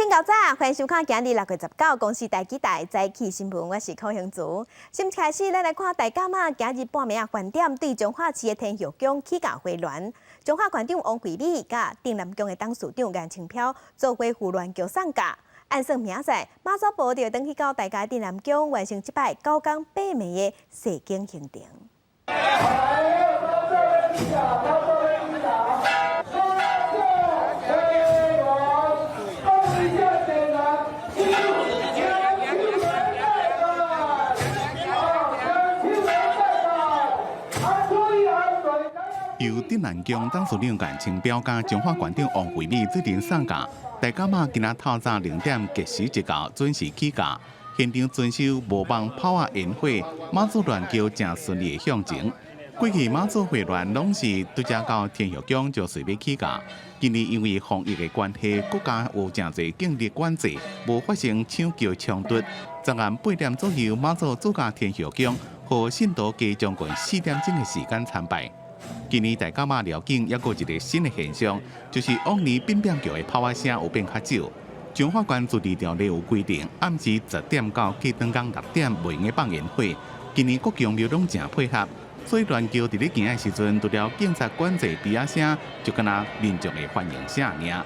親𠢕早，歡迎收看今日6月19公視台語台早起新聞，我是柯興慈。先開始，咱來看大甲媽今日半暝仔原點對彰化市的天后宮起駕花輦，彰化縣長王惠美佮鎮瀾宮的董事長顏清標做伙扶鑾轎送駕。按算明仔載媽祖婆就轉去到大家鎮瀾宮完成這擺9工8暝的踅經行程。由鎮瀾宮董事長顏清標佮彰化縣長王惠美做陣送駕，大甲媽今仔透早0點吉時一到準時起駕，現場遵守無放炮仔煙火，媽祖鑾轎誠順利的向前。過去媽祖花輦攏是拄才到天后宮就隨欲起駕，今年因為防疫的關係，國家有誠濟警力管制，無發生搶轎衝突。昨暗8點左右，媽祖駐駕天后宮，予信徒加將近4點鐘的時間參拜。今年大甲媽寮境猶閣有一個新的現象，就是往年變變轎的炮仔聲有變較少。彰化縣自治條例有規定，暗時10點到隔轉工6點袂用放煙火。今年各宮廟攏誠配合，所以鑾轎佇咧行的時陣，除了警察管制埤仔聲，就敢若民眾的歡迎聲爾。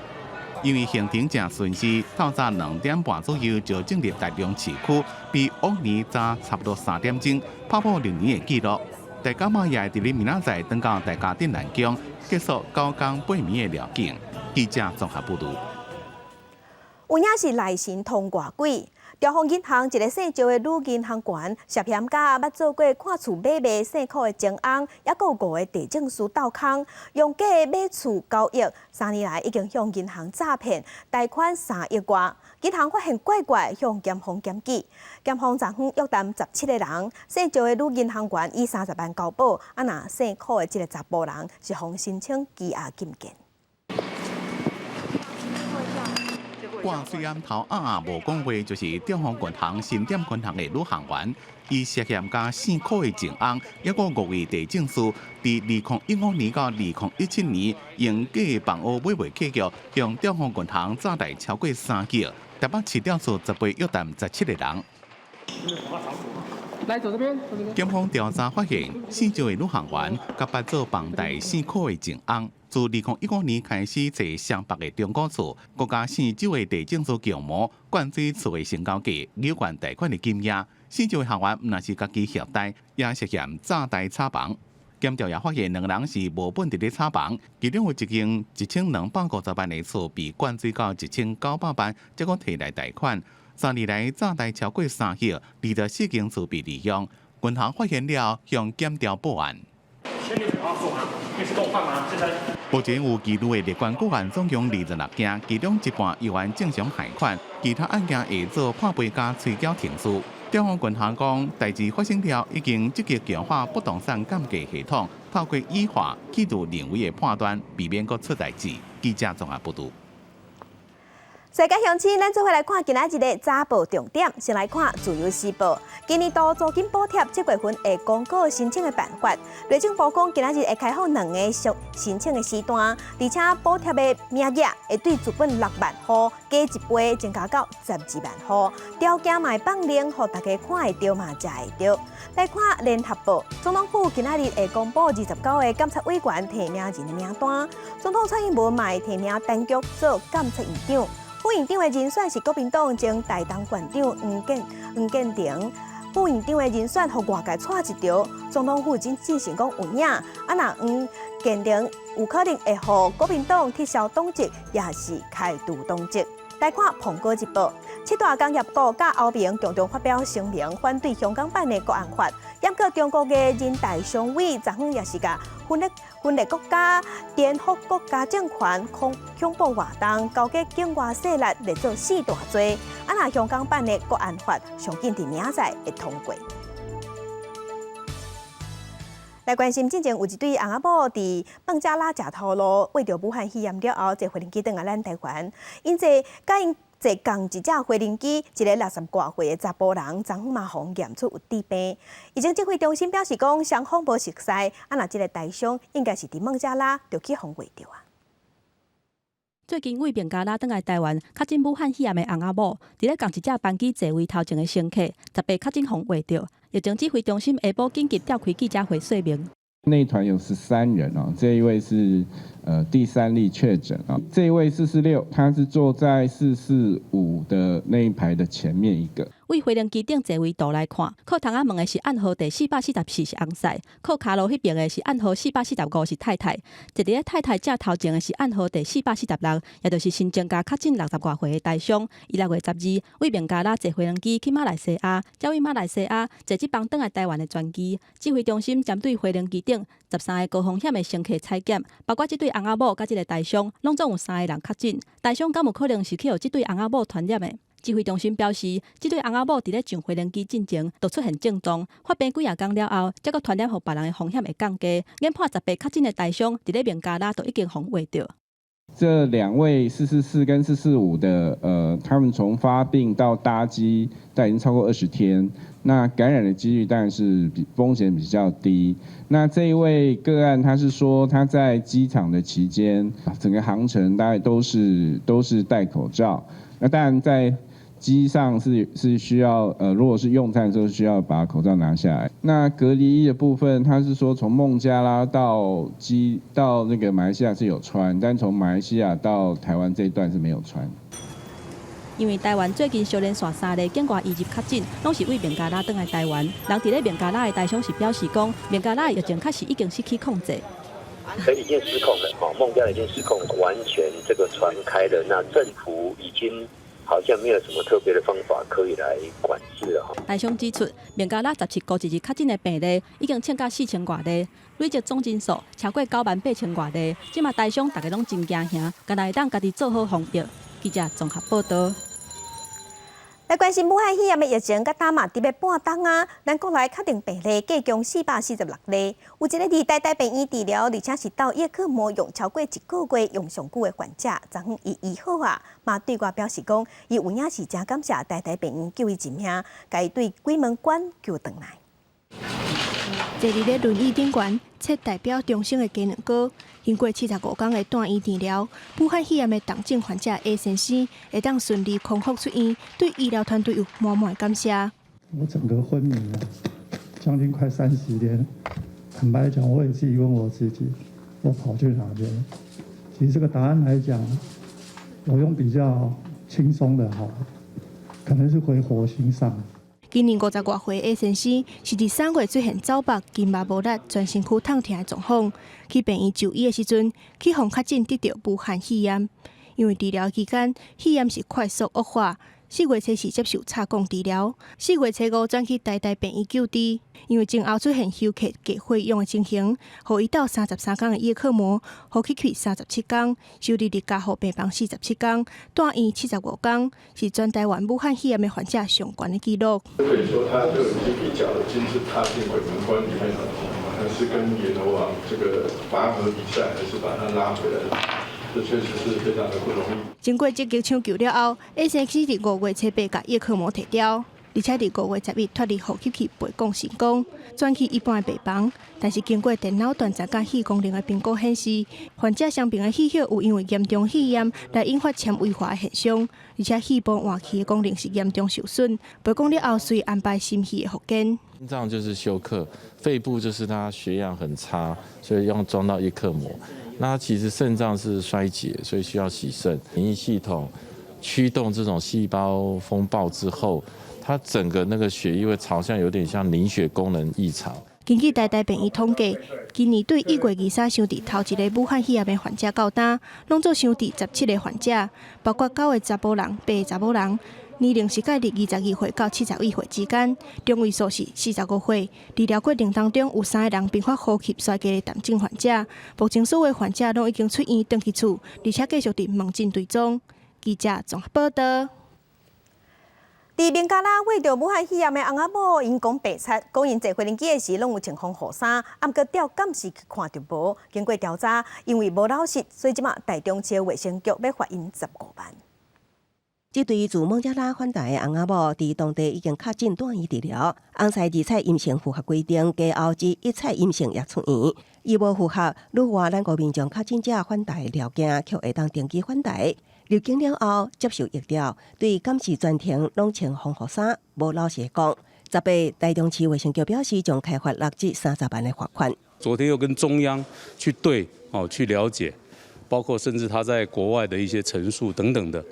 因為行程誠順時，透早2點半左右就進入台中市區，比往年早差不多3點鐘，拍破歷年的紀錄。大甲媽也會佇咧明仔載轉到大家鎮瀾宮，結束9工8暝的寮境。記者綜合報導。有影是內神通外鬼，兆豐銀行一个姓趙的女銀行員涉嫌佮捌做過看厝買賣姓柯的前翁，抑閣有五个地政士鬥空，用假的買厝交易，3年來已經向銀行詐騙貸款3億外。銀行發現怪怪，向檢方檢舉。檢方昨昏約談17個人，姓趙的女銀行員以30萬交保，啊若姓柯的這个查埔人是予申請羈押禁見。掛喙罨頭鴨鴨無講話，就是兆豐銀行新店分行的女行員，伊涉嫌佮姓柯的前翁，抑閣五位地政士，佇2015年到2017年，用假房屋買賣契約，向兆豐銀行詐貸超過3億，台北市調處十八約談17個人。來，走這邊，走這邊。檢方調查發現，姓趙的女行員佮捌做房貸姓柯的前翁，自2015年開始揣雙北的中古厝，閣佮姓周的地政士共謀，灌水厝的成交價，扭曲貸款的金額。姓趙的行員毋但是家己協貸，也涉嫌詐貸炒房。檢調也發現兩个人是無本佇咧炒房，其中有一間1250萬的厝被灌水到1900萬，才閣提來貸款。3年來詐貸超過3億，24間厝被利用。銀行發現了，向檢調報案。目前有記錄的列管個案總共26件，其中一半猶原正常還款，其他案件會做判賠佮催繳程序。兆豐銀行講，代誌發生了，已經積極強化不動產鑑價系統，透過以化去除人為的判斷，避免閣出代誌。記者綜合報導。世界鄉親，咱做伙來看今仔日的早報重點。先來看《自由時報》，今年度租金補貼7月份會公告申請的辦法。內政部講，今仔日會開放兩个申請的時段，而且補貼的名額會對原本6萬戶加一倍，增加到12萬戶。條件嘛會放寬，予大家看會著嘛，食會著。來看《聯合報》，總統府今仔日會公布29個監察委員提名人的名單，總統蔡英文嘛會提名陳菊做監察院長。副院長的人選是國民黨前台東縣長黃建庭，副院長的人選予外界掣一著，總統府已經證實講有影，啊若黃建庭有可能會予國民黨撤銷黨籍，抑是開除黨籍。來看《蘋果日報》，七大工業國佮歐盟共同發表聲明，反對香港版的國安法。毋過中國的人大常委昨昏也是共分裂國家、顛覆國家政權、恐怖活動、勾結境外勢力列做四大罪。啊，若香港版的國安法上緊佇明仔載會通過。來關心進前有一對翁仔某佇孟加拉食頭路，秽著武漢肺炎了後，坐飛機轉來咱台灣。𪜶坐佮𪜶坐仝一隻飛行機，一个60外歲的查埔人，昨昏嘛予驗出有致病。疫情指揮中心表示講，雙方無熟似，啊若這个台商應該是佇孟加拉就去予穢著啊。最近對孟加拉轉來台灣，確診武漢肺炎的翁仔某，佇咧仝一隻班機座位頭前的乘客，十八確診予挖著。疫情指揮中心下晡緊急召開記者會說明。那團有13人哦，這一位是第三例確診啊，這一位446，他是坐在445的那一排的前面一個。對飛行機頂座位圖來看，靠窗仔門的是案號第444是翁婿，靠跤路彼爿的是案號445是太太。坐佇咧太太正頭前的是案號第446，也就是新增加確診60外歲的台商。伊6月12對孟加拉坐飛行機去馬來西亞，才對馬來西亞坐這班轉來台灣的專機。指揮中心針對飛行機頂13個高風險的乘客採檢，包括這對翁仔某佮這个台商，攏總有三个人確診。台商敢有可能是去予這對翁仔某傳染的？指揮中心表示，這對翁仔某佇咧上飛行機進前，就出現症狀，發病幾仔工了後，才閣傳染予別人的風險會降低。研判十八確診的台商，佇咧孟加拉就已經予挖著。這兩位444跟445的，他們從發病到搭機，但已經超過20天，那感染的幾率當然是比風險比較低。那這一位個案，他是說他在機場的期間，整個航程大概都是戴口罩。那當然在機上是需要，如果是用餐的時候需要把口罩拿下來。那隔離衣的部分，他是說從孟加拉到機到那個馬來西亞是有穿，但從馬來西亞到台灣這一段是沒有穿。因為台灣最近相連續三例境外移入確診，攏是對孟加拉轉來台灣。人佇咧孟加拉的台商是表示講，孟加拉的疫情確實已經失去控制。已經失控了，哦，孟加拉已經失控，完全這個傳開了。那政府已經好像沒有什麼特別的方法可以來管制了。台商指出，孟加拉17箍一日確診的病例已經衝到4000外例，累積總人數超過9萬8千外例。這馬台商逐家攏真驚嚇，干焦會當家己做好防疫。記者綜合報道。來關心武漢肺炎的疫情，佮今嘛佇欲半冬啊，咱國內確定病例加強446例。有一个佇台大病院治療，而且是鬥葉克膜用超過一個月用上久的患者，昨昏伊醫好啊，嘛對外表示講，伊有影是誠感謝台大病院救伊一命，共伊對鬼門關救轉來。坐佇咧輪椅頂懸，切代表中生的雞卵糕，經過75工的住院治療，武漢肺炎的重症患者 A 先生會當順利康復出院，對醫療團隊有滿滿的感謝。我整個昏迷了將近快30天，坦白講，我也自己問我自己，我跑去哪邊？其實這個答案來講，我用比較輕鬆的好，可能是回火星上。今年50外歲 A 先生是佇3月出現走目、筋肉無力、全身軀痛疼的狀況，去病院就醫的時陣，去予確診得著武漢肺炎。因為治療期間肺炎是快速惡化，4月初四接受插管治療，4月初五轉去台大病院救治。因為前後出現休克、低血氧的情形，予伊鬥33工的葉克膜，呼吸器37工，收治佇加護病房47工，住院75工，是全台灣武漢肺炎的患者上懸的紀錄。可以說，他就已經一腳已經是踏進鬼門關裡面了。還是跟閻羅王這個拔河比賽，還是把他拉回來？這確實是非常的不容易。經過積極搶救了後，A 先生佇5月初八共葉克膜提掉，而且佇5月11脫離呼吸器拔管成功，轉去一般的病房。但是經過電腦斷層佮肺功能的評估顯示，患者雙邊的肺葉有因為嚴重肺炎來引發纖維化的現象，而且肺部換氣的功能是嚴重受損。拔管了後，隨安排心肺的復健。心臟就是休克，肺部就是他血氧很差，所以用裝到葉克膜。那其實腎臟是衰竭，所以需要洗腎。免疫系統驅動這種細胞風暴之後，它整個那個血液會朝向有點像凝血功能異常。根據台大病院統計，今年對1月23收治頭一个武漢肺炎的患者到今，攏總收治17個患者，包括九个查埔人、八个查某人，年齡是介佇22歲到71歲之間，中位數是45歲。治療過程當中，有三个人併發呼吸衰竭的重症患者，目前所有患者攏已經出院轉去厝，而且繼續佇門診追蹤。記者綜合報道。佇孟加拉患著武漢肺炎的翁仔某，𪜶講白賊，講𪜶坐飛行機的時攏有穿防護衫，啊，毋過調監視器看著無。經過調查，因為無老實，所以這馬台中市衛生局欲罰𪜶15萬。這對自孟加拉返台的翁仔某，佇當地已經確診住院治療，紅篩二採陰性符合規定，加後之一採陰性也出院。伊無符合旅外咱國民眾確診者返台條件，卻會當登機返台。入境了後接受疫調，對敢是全程攏穿防護衫，無老實講。18台中市衛生局表示，將開罰6至30萬的罰款。昨天又跟中央去對哦，去了解，包括甚至他在國外的一些陳述等等的，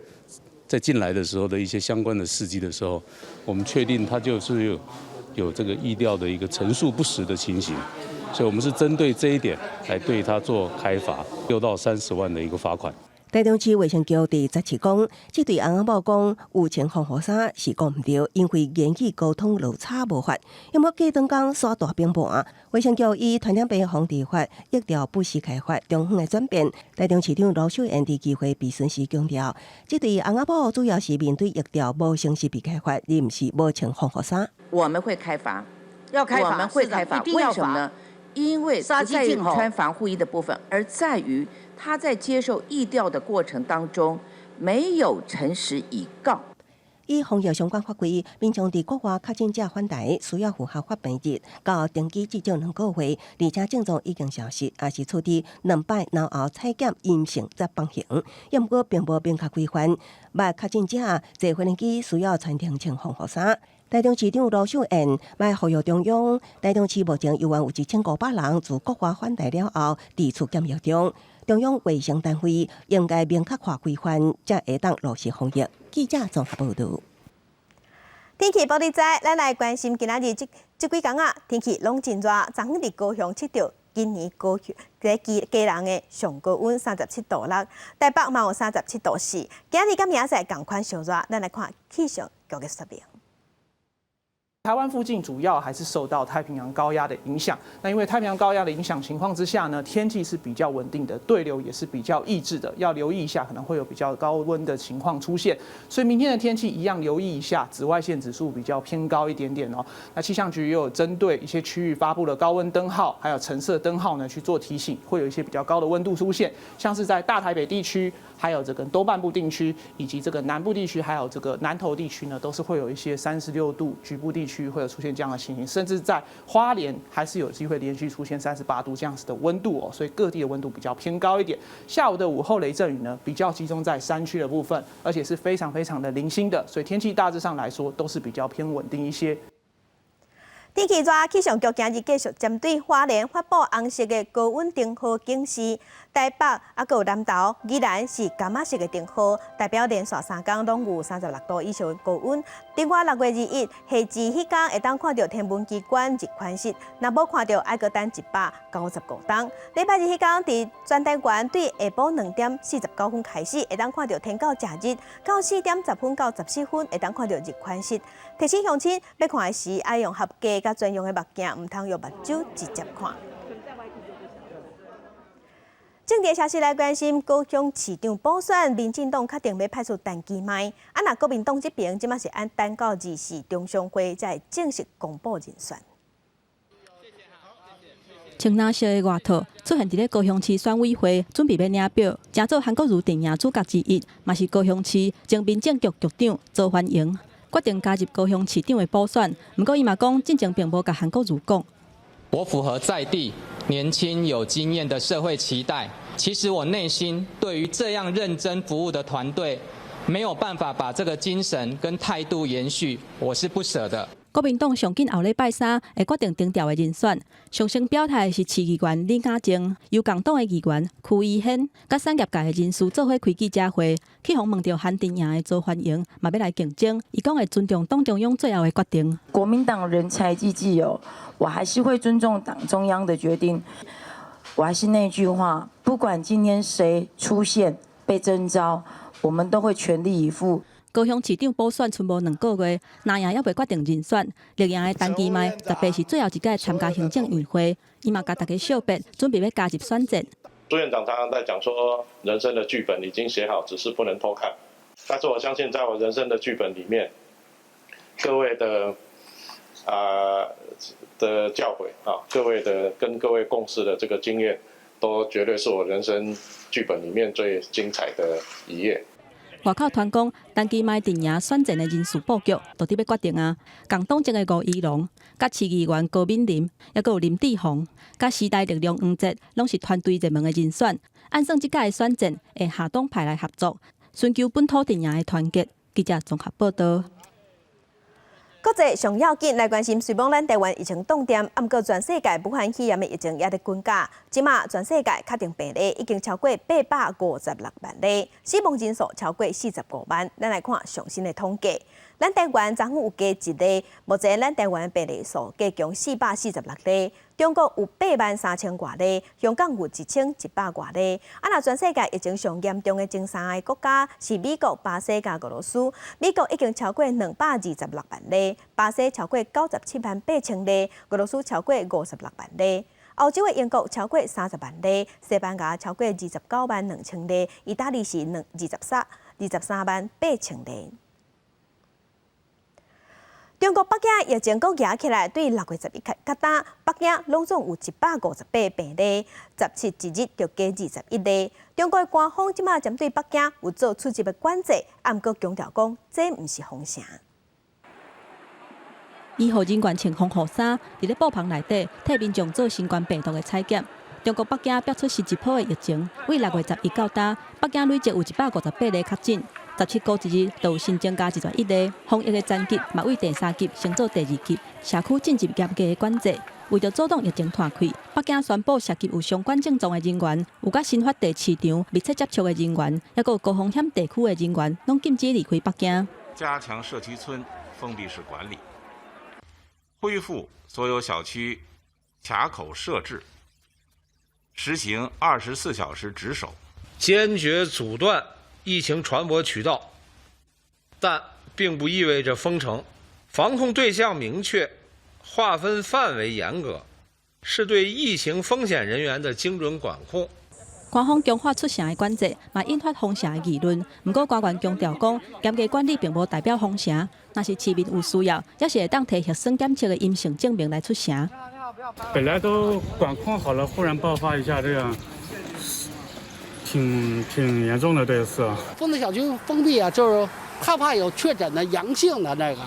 在進來的時候的一些相關的事跡的時候，我們確定他就是有這個疫調的一個陳述不實的情形，所以我們是針對這一點來對他做開罰6到30萬的一個罰款。台中市衛生局佇17講，這對翁仔某講有穿防護衫是講毋對，因為言語溝通落差無法。因為過兩工煞大崩盤，衛生局以傳染病防治法疫調不實開罰中遠的轉變。台中市長盧秀燕佇議會備詢時強調，這對翁仔某主要是面對疫調無誠實被開罰，而毋是無穿防護衫。我們會開罰，要開罰，我們會開罰，為什麼呢？因為不在於穿防護衣的部分，而在於他在接受疫調的過程當中沒有誠實以告。以防疫相關法規，民眾佇國外確診者返台，需要符合發病日到登機至少2個月，而且症狀已經消失，抑是處置2擺然後採檢陰性才放行。也毋過並無明確規範，捌確診者坐飛機需要全程穿防護衫。台中市長盧秀燕欲呼籲中央，台中市目前猶原有1500人自國外返台了後，佇厝檢疫中。中央衛生單位應該明確化規範，才會當落實防疫。記者綜合報導。天氣報你知，咱來關心今仔日這這幾工啊，天氣攏真熱，昨昏佇高雄測著今年高雄這基基隆的上高溫37.6度，台北嘛有37.4度。今日佮明仔載仝款燒熱，咱來看氣象局的說明。台灣附近主要還是受到太平洋高壓的影響。那因為太平洋高壓的影響情況之下呢，天氣是比較穩定的，對流也是比較抑制的，要留意一下可能會有比較高溫的情況出現。所以明天的天氣一樣留意一下，紫外線指數比較偏高一點點哦。那氣象局也有針對一些區域發布了高溫燈號，還有橙色燈號呢去做提醒，會有一些比較高的溫度出現，像是在大台北地區，還有這個東半部地區，以及這個南部地區，還有這個南投地區呢，都是會有一些36度局部地區會有出現這樣的情形，甚至在花蓮還是有機會連續出現38度這樣子的溫度哦，所以各地的溫度比較偏高一點。下午的午後雷陣雨呢，比較集中在山區的部分，而且是非常非常的零星的，所以天氣大致上來說都是比較偏穩定一些。天氣熱，氣象局今日繼續針對花蓮發布紅色的高溫燈號警示，台北啊，閣有南投、宜蘭是柑仔色的燈號，代表連續3工攏有36度以上的高溫。另外6月21夏至彼工會當看著天文機關日環食，若無看著愛閣等195冬。禮拜日彼工佇全台灣對下晡2點49分開始，會當看著天狗食日，到4點10分到14分會當看著日環食。提醒鄉親欲看的時，愛用合格佮專用的目鏡，毋通用目睭直接看。政治消息來關心，高雄市長補選，民進黨確定欲派出陳其邁。啊，若國民黨這邊這馬是按等到24中常會才會正式公布人選。穿藍色的外套出現佇咧高雄市選委會，準備欲領票，成做韓國瑜陣營主角之一，嘛是高雄市前民政局局長周凡榮，決定加入高雄市長的補選。毋過伊嘛講，進前並無共韓國瑜講。我符合在地年輕有經驗的社會期待。其實我內心對於這樣認真服務的團隊，沒有辦法把這個精神跟態度延續，我是不捨的。國民黨上緊後禮拜三會決定頂調的人選，上先表態的是市議員李雅靜，由共黨的議員柯以軒，佮產業界的人士做伙開記者會，去予問著韓陣營的周凡榮，嘛欲來競爭，伊講會尊重黨中央最後的決定。國民黨人才濟濟哦，我還是會尊重黨中央的決定。我還是那句話，不管今天誰出現被徵召，我們都會全力以赴。高雄市長補選賰無2個月，藍營猶未決定人選，綠營的陳其邁18是最後一屆參加行政院會，伊嘛共大家惜別，準備欲加入選戰。朱院長常常在講說，人生的劇本已經寫好，只是不能偷看。但是我相信，在我人生的劇本裡面，各位的的教誨啊，各位的跟各位共事的這個經驗，都絕對是我人生劇本裡面最精彩的一頁。外口傳講，陳其邁陣營選戰的人事布局，都佇欲決定啊。共黨籍的吳怡農、佮市議員高敏玲，抑閣有林志鴻，佮時代力量黃捷，攏是團隊熱門的人選。按算這屆的選戰會下黨派來合作，尋求本土陣營的團結。記者綜合報道。國際上要緊來關心，雖罔咱台灣疫情凍定，毋過全世界武漢肺炎的疫情也佇滾加。這馬全世界確定病例已經超過856萬例，死亡人數超過45萬。咱來看上新的統計，咱台灣昨昏有加一例，目前咱台灣病例數加強446例。中國有8萬3千外例，香港有1100外例。啊，若全世界疫情上嚴重的前三个國家是美國、巴西佮俄羅斯。美國已經超過226萬例，巴西超過97萬8千例，俄羅斯超過56萬例。歐洲的英國超過30萬例，西班牙超過29萬2千例，意大利是23萬8千例。中國北京疫情閣夯起來，對6月11日到今，北京攏總有158病例，17一日就加21例。中國官方這馬針對北京有做出入的管制，毋過強調講這毋是封城。醫護人員穿防護衫，佇咧布棚內底替民眾做新冠病毒的採檢。中國北京爆出新一波的疫情，對6月11到今，北京累計有158例確診。17號一日就有新增加21例，防疫的層級嘛對第三級升做第二級，社區進入嚴格的管制。為著阻擋疫情湠開，北京宣布涉及有相關症狀的人員，有佮新發地市場密切接觸的人員，抑閣有高風險地區的人員，攏禁止離開北京。加強社區村封閉式管理，恢復所有小區卡口設置，實行24小時值守，堅決阻斷疫情傳播渠道，但並不意味着封城。防控對象明確，劃分範圍嚴格，是對疫情風險人員的精準管控。官方強化出城的管制，嘛引發封城的議論。毋過官員強調講，嚴格管理並無代表封城。若是市民有需要，猶是會當提核酸檢測的陰性證明來出城。本來都管控好了，忽然爆發一下，這樣挺嚴重的這次。封的小區封閉啊，就是害怕有確診的陽性的那個，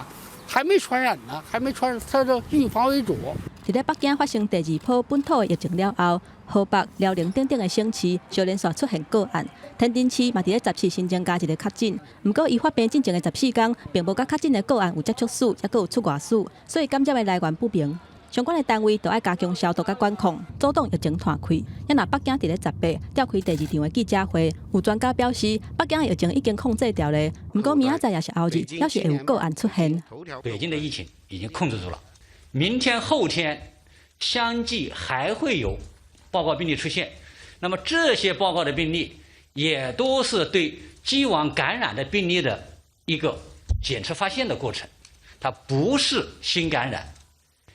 還沒傳染呢，還沒傳，他就預防為主。佇咧北京發生第二波本土的疫情了後，河北、遼寧等等的省市相連紲出現個案，天津市嘛佇咧十七新增加一个確診。毋過伊發病進前的14天，並無佮確診的個案有接觸史，抑閣有出外史，所以感染的來源不明。相關的單位都愛加強消毒佮管控，阻擋疫情湠開。若北京佇咧18召開第二場的記者會，有專家表示，北京的疫情已經控制牢咧。毋過明仔載抑是後日，猶是會有個案出現。北京的疫情已經控制住了，明天、後天相繼還會有報告病例出現。那麼這些報告的病例，也都是對既往感染的病例的一個檢測發現的過程，它不是新感染。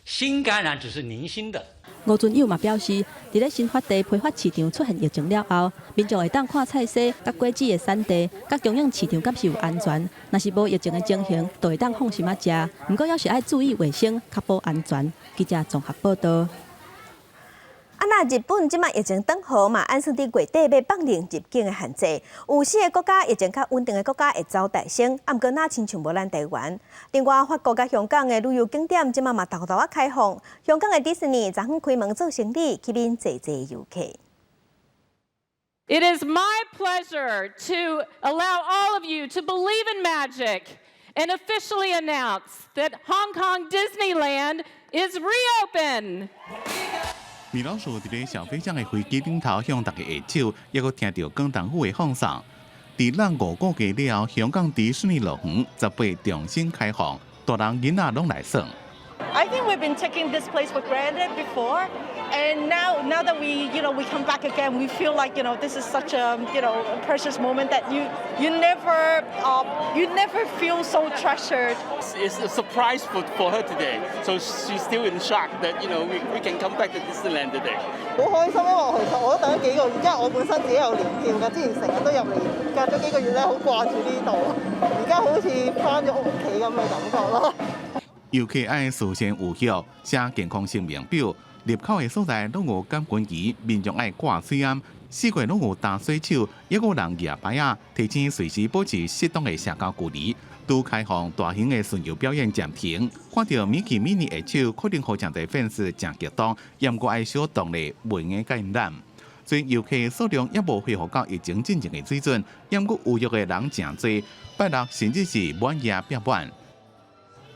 新感染只是零星的。吳尊友嘛表示，佇咧新發地批發市場出現疫情了後，民眾會當看菜市、佮果子的產地、佮供應市場敢是有安全。若是無疫情的情形，就會當放心仔食。毋過，猶是愛注意衛生，確保安全。記者綜合報道。啊，若日本這馬疫情轉好嘛，按算佇月底欲放寬入境的限制。有四个國家疫情較穩定的國家會走台先，啊，毋過若親像無咱台灣。另外，法國佮香港的旅遊景點這馬嘛沓沓仔開放。香港的迪士尼昨昏開門做生意，吸引濟濟遊客。 It is my pleasure to allow all of you to believe in magic and officially announce that Hong Kong Disneyland is reopened. 米老鼠佇咧小飛象的飛機頂頭向大家揮手，抑閣聽著廣東話的放送。佇咱5個月了後，香港迪士尼樂園18重新開放，大人囡仔攏來耍。 I think we've been taking this place for granted before, and now that we you know we come back again, we feel like this is such a precious moment that you never feel so treasured. It's a surprise for her today, so she's still in shock that we can come back to Disneyland today. 好開心，因為我其實我都等咗幾個月，因為我本身自己有年票嘅，之前成日都入嚟，隔咗幾個月咧，好掛住呢度，而家好似返咗屋企咁嘅感覺咯。遊客愛事先預約，寫健康聲明表，入口的所在攏有感溫儀，民眾愛掛喙罨，四月攏有焦水手，抑閣有人舉牌仔，提醒隨時保持適當的社交距離。拄開放大型的巡遊表演暫停，看著米奇、米妮的手，可能予誠濟粉絲誠激動，毋過愛小動力，袂用共𪜶攬。雖然遊客數量猶無恢復到疫情進前的水準，毋過預約的人誠濟，拜六甚至是滿額爆滿。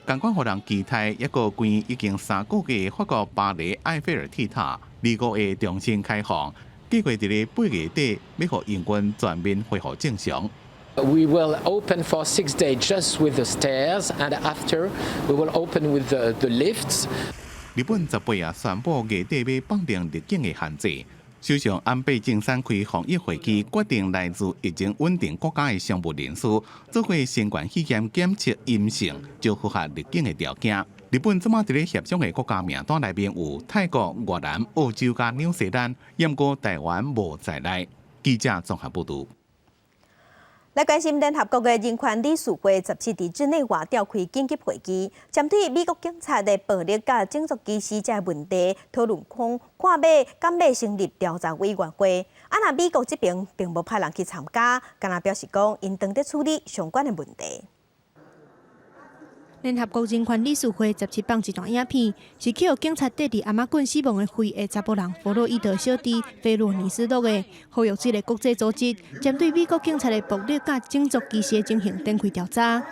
仝款予人期待，抑閣關已經3個月法國巴黎埃菲爾鐵塔，25會重新開放，計劃佇咧8月底欲予營運全面恢復正常。 We will open for 6 days just with the stairs, and after we will open with the lifts. 日本18日宣布月底欲放寬入境的限制。首相安倍晉三開防疫會議，決定來自疫情穩定國家的商務人士，做過新冠肺炎檢測陰性，就符合入境的條件。日本這馬佇咧協商的國家名單內面有泰國、越南、澳洲佮紐西蘭，毋過台灣無在內。記者綜合報導。來關心聯合國的人權理事會17佇日內瓦召開緊急會議，針對美國警察的暴力佮種族歧視這个問題討論，講看欲敢欲成立調查委員會。啊，若美國這邊並無派人去參加，干焦表示講𪜶正佇處理相關的問題。聯合國人權理事會17放一段影片，是去予警察綴佇頷仔棍死亡的非裔查埔人弗洛伊德小弟菲洛尼斯錄的，呼籲這个國際組織針對美國警察的暴力佮種族歧視進行展開調查。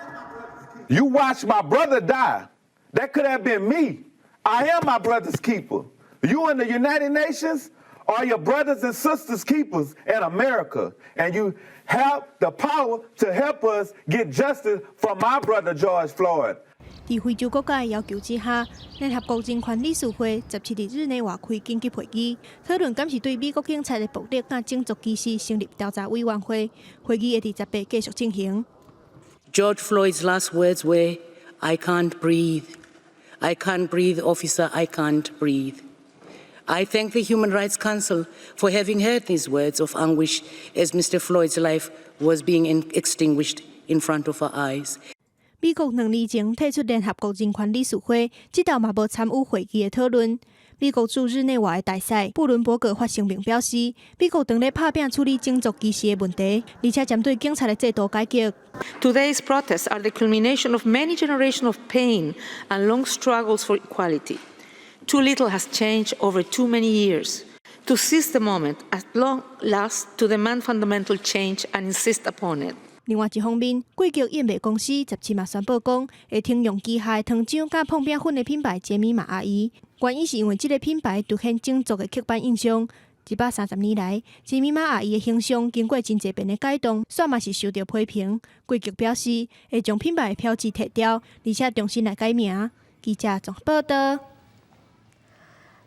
You watched my brother die. That could have been me. I am my brother's keeper. You in the United Nations are your brothers and sisters keepers in America, and you have the power to help us get justice for my brother George Floyd. 佇非洲國家的要求之下，聯合國人權理事會17日日內瓦開緊急會議，討論敢是對美國警察的暴力佮種族歧視成立調查委員會。會議會佇18繼續進行。 George Floyd's last words were, "I can't breathe. I can't breathe, officer. I can't breathe." I thank the Human Rights Council for having heard these words of anguish as Mr. Floyd's life was being extinguished in front of our eyes. 美國2年前退出聯合國人權理事會，這道嘛無參與會議的討論。美國駐日內瓦的大使布倫伯格發聲明表示，美國正咧拍拚處理種族歧視的問題，而且針對警察的制度改革。 Today's protests are the culmination of many generations of pain and long struggles for equality. Too little has changed over too many years. To seize the moment at long last to demand fundamental change and insist upon it. 另外一方面，桂菊燕麥公司17嘛宣布講，會停用旗下糖漿佮膨餅粉的品牌傑米瑪阿姨，原因是因為這个品牌凸顯種族的刻板印象。130年來，傑米瑪阿姨的形象經過真濟遍的改動，煞嘛是受著批評。桂菊表示，會將品牌的標誌撤掉，而且重新來改名。記者綜合報導。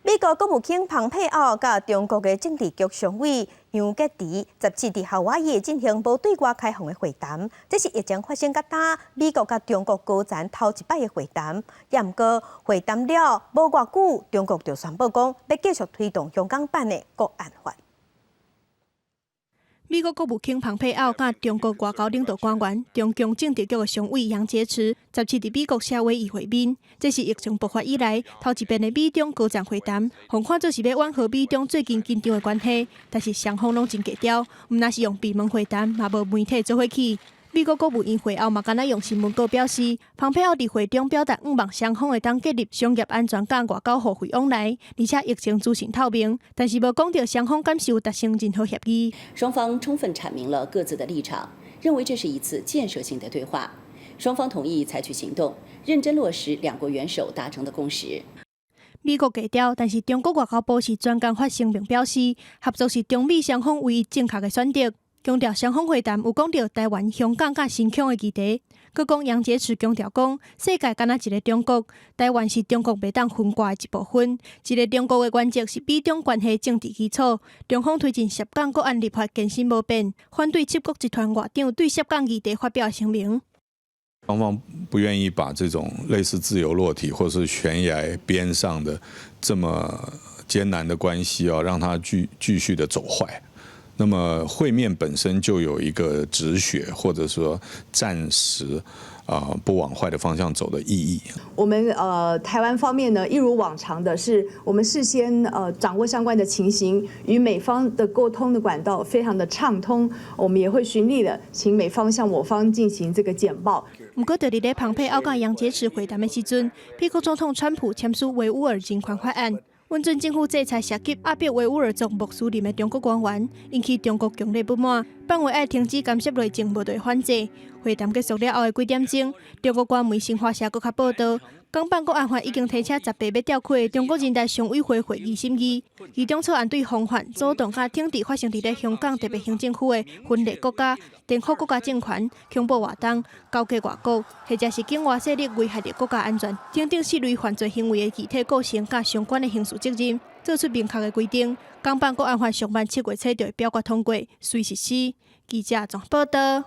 美國國務卿蓬佩奧佮中國的政治局常委楊潔篪17佇夏威夷進行無對外開放的會談，這是疫情發生到今，美國佮中國高層頭一擺的會談。也毋過會談了無偌久，中國就宣布講欲繼續推動香港版的國安法。美國國務卿蓬佩奧佮中國外交領導官員、中共政治局的常委楊潔篪，17佇美國夏威夷會面。這是疫情爆發以來頭一遍的美中高層會談，予看做是欲緩和美中最近緊張的關係。但是雙方攏真低調，毋但是用閉門會談，嘛無媒體做伙去。美國國務院會後嘛，干焦用新聞稿表示，蓬佩奧佇會中表達向望雙方會當建立商業安全佮外交互惠往來，而且疫情資訊透明，但是無講著雙方敢是有達成任何協議。雙方充分闡明了各自的立場，認為這是一次建設性的對話。雙方同意採取行動，認真落實兩國元首達成的共識。美國低調，但是中國外交部是專工發聲明表示，合作是中美雙方唯一正確的選擇。強調雙方會談有講著台灣、香港佮新疆的議題，閣講楊潔篪強調講，世界干焦一个中國，台灣是中國袂當分割的一部分。一个中國的原則是美中關係政治基礎。中方推進涉港國安立法堅信無變，反對七國集團外長對涉港議題發表聲明。雙方不願意把這種類似自由落體或是懸崖邊上的這麼艱難的關係哦，讓它繼續的走壞。那麼會面本身就有一個止血，或者說暫時啊不往壞的方向走的意義。我們台灣方面呢，一如往常的是，我們事先掌握相關的情形，與美方的溝通的管道非常的暢通，我們也會循例的請美方向我方進行這個簡報。毋過，佇咧蓬佩奧佮楊潔篪會談的時陣，美國總統川普簽署維吾爾人權法案，允准政府制裁涉及壓迫維吾爾族穆斯林的中國官員，引起中國強烈不滿，放話愛停止干涉內政，無對反制。會談結束了後的幾點鐘，中國官媒新華社閣較報導，港版國安法已經提請18欲調開的中國人大常委會會議審議，其中草案對防範、阻擋佮懲治發生佇咧香港特別行政區的分裂國家、顛覆國家政權、恐怖活動、勾結外國，或者是境外勢力危害著國家安全等等四類犯罪行為的具體構成佮相關的刑事責任，做出明確的規定。港版國安法上慢7月初就會表決通過，隨實施。記者綜合報導。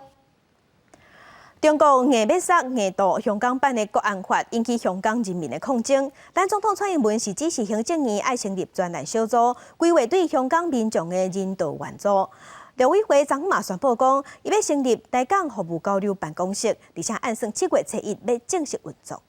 中國硬欲殺硬渡香港版的國安法，引起香港人民的抗爭。咱總統蔡英文是指示行政院愛成立專案小組，規劃對香港民眾的人道援助。陸委會昨昏嘛宣布講，伊欲成立台港服務交流辦公室，而且按算7月初1欲正式運作。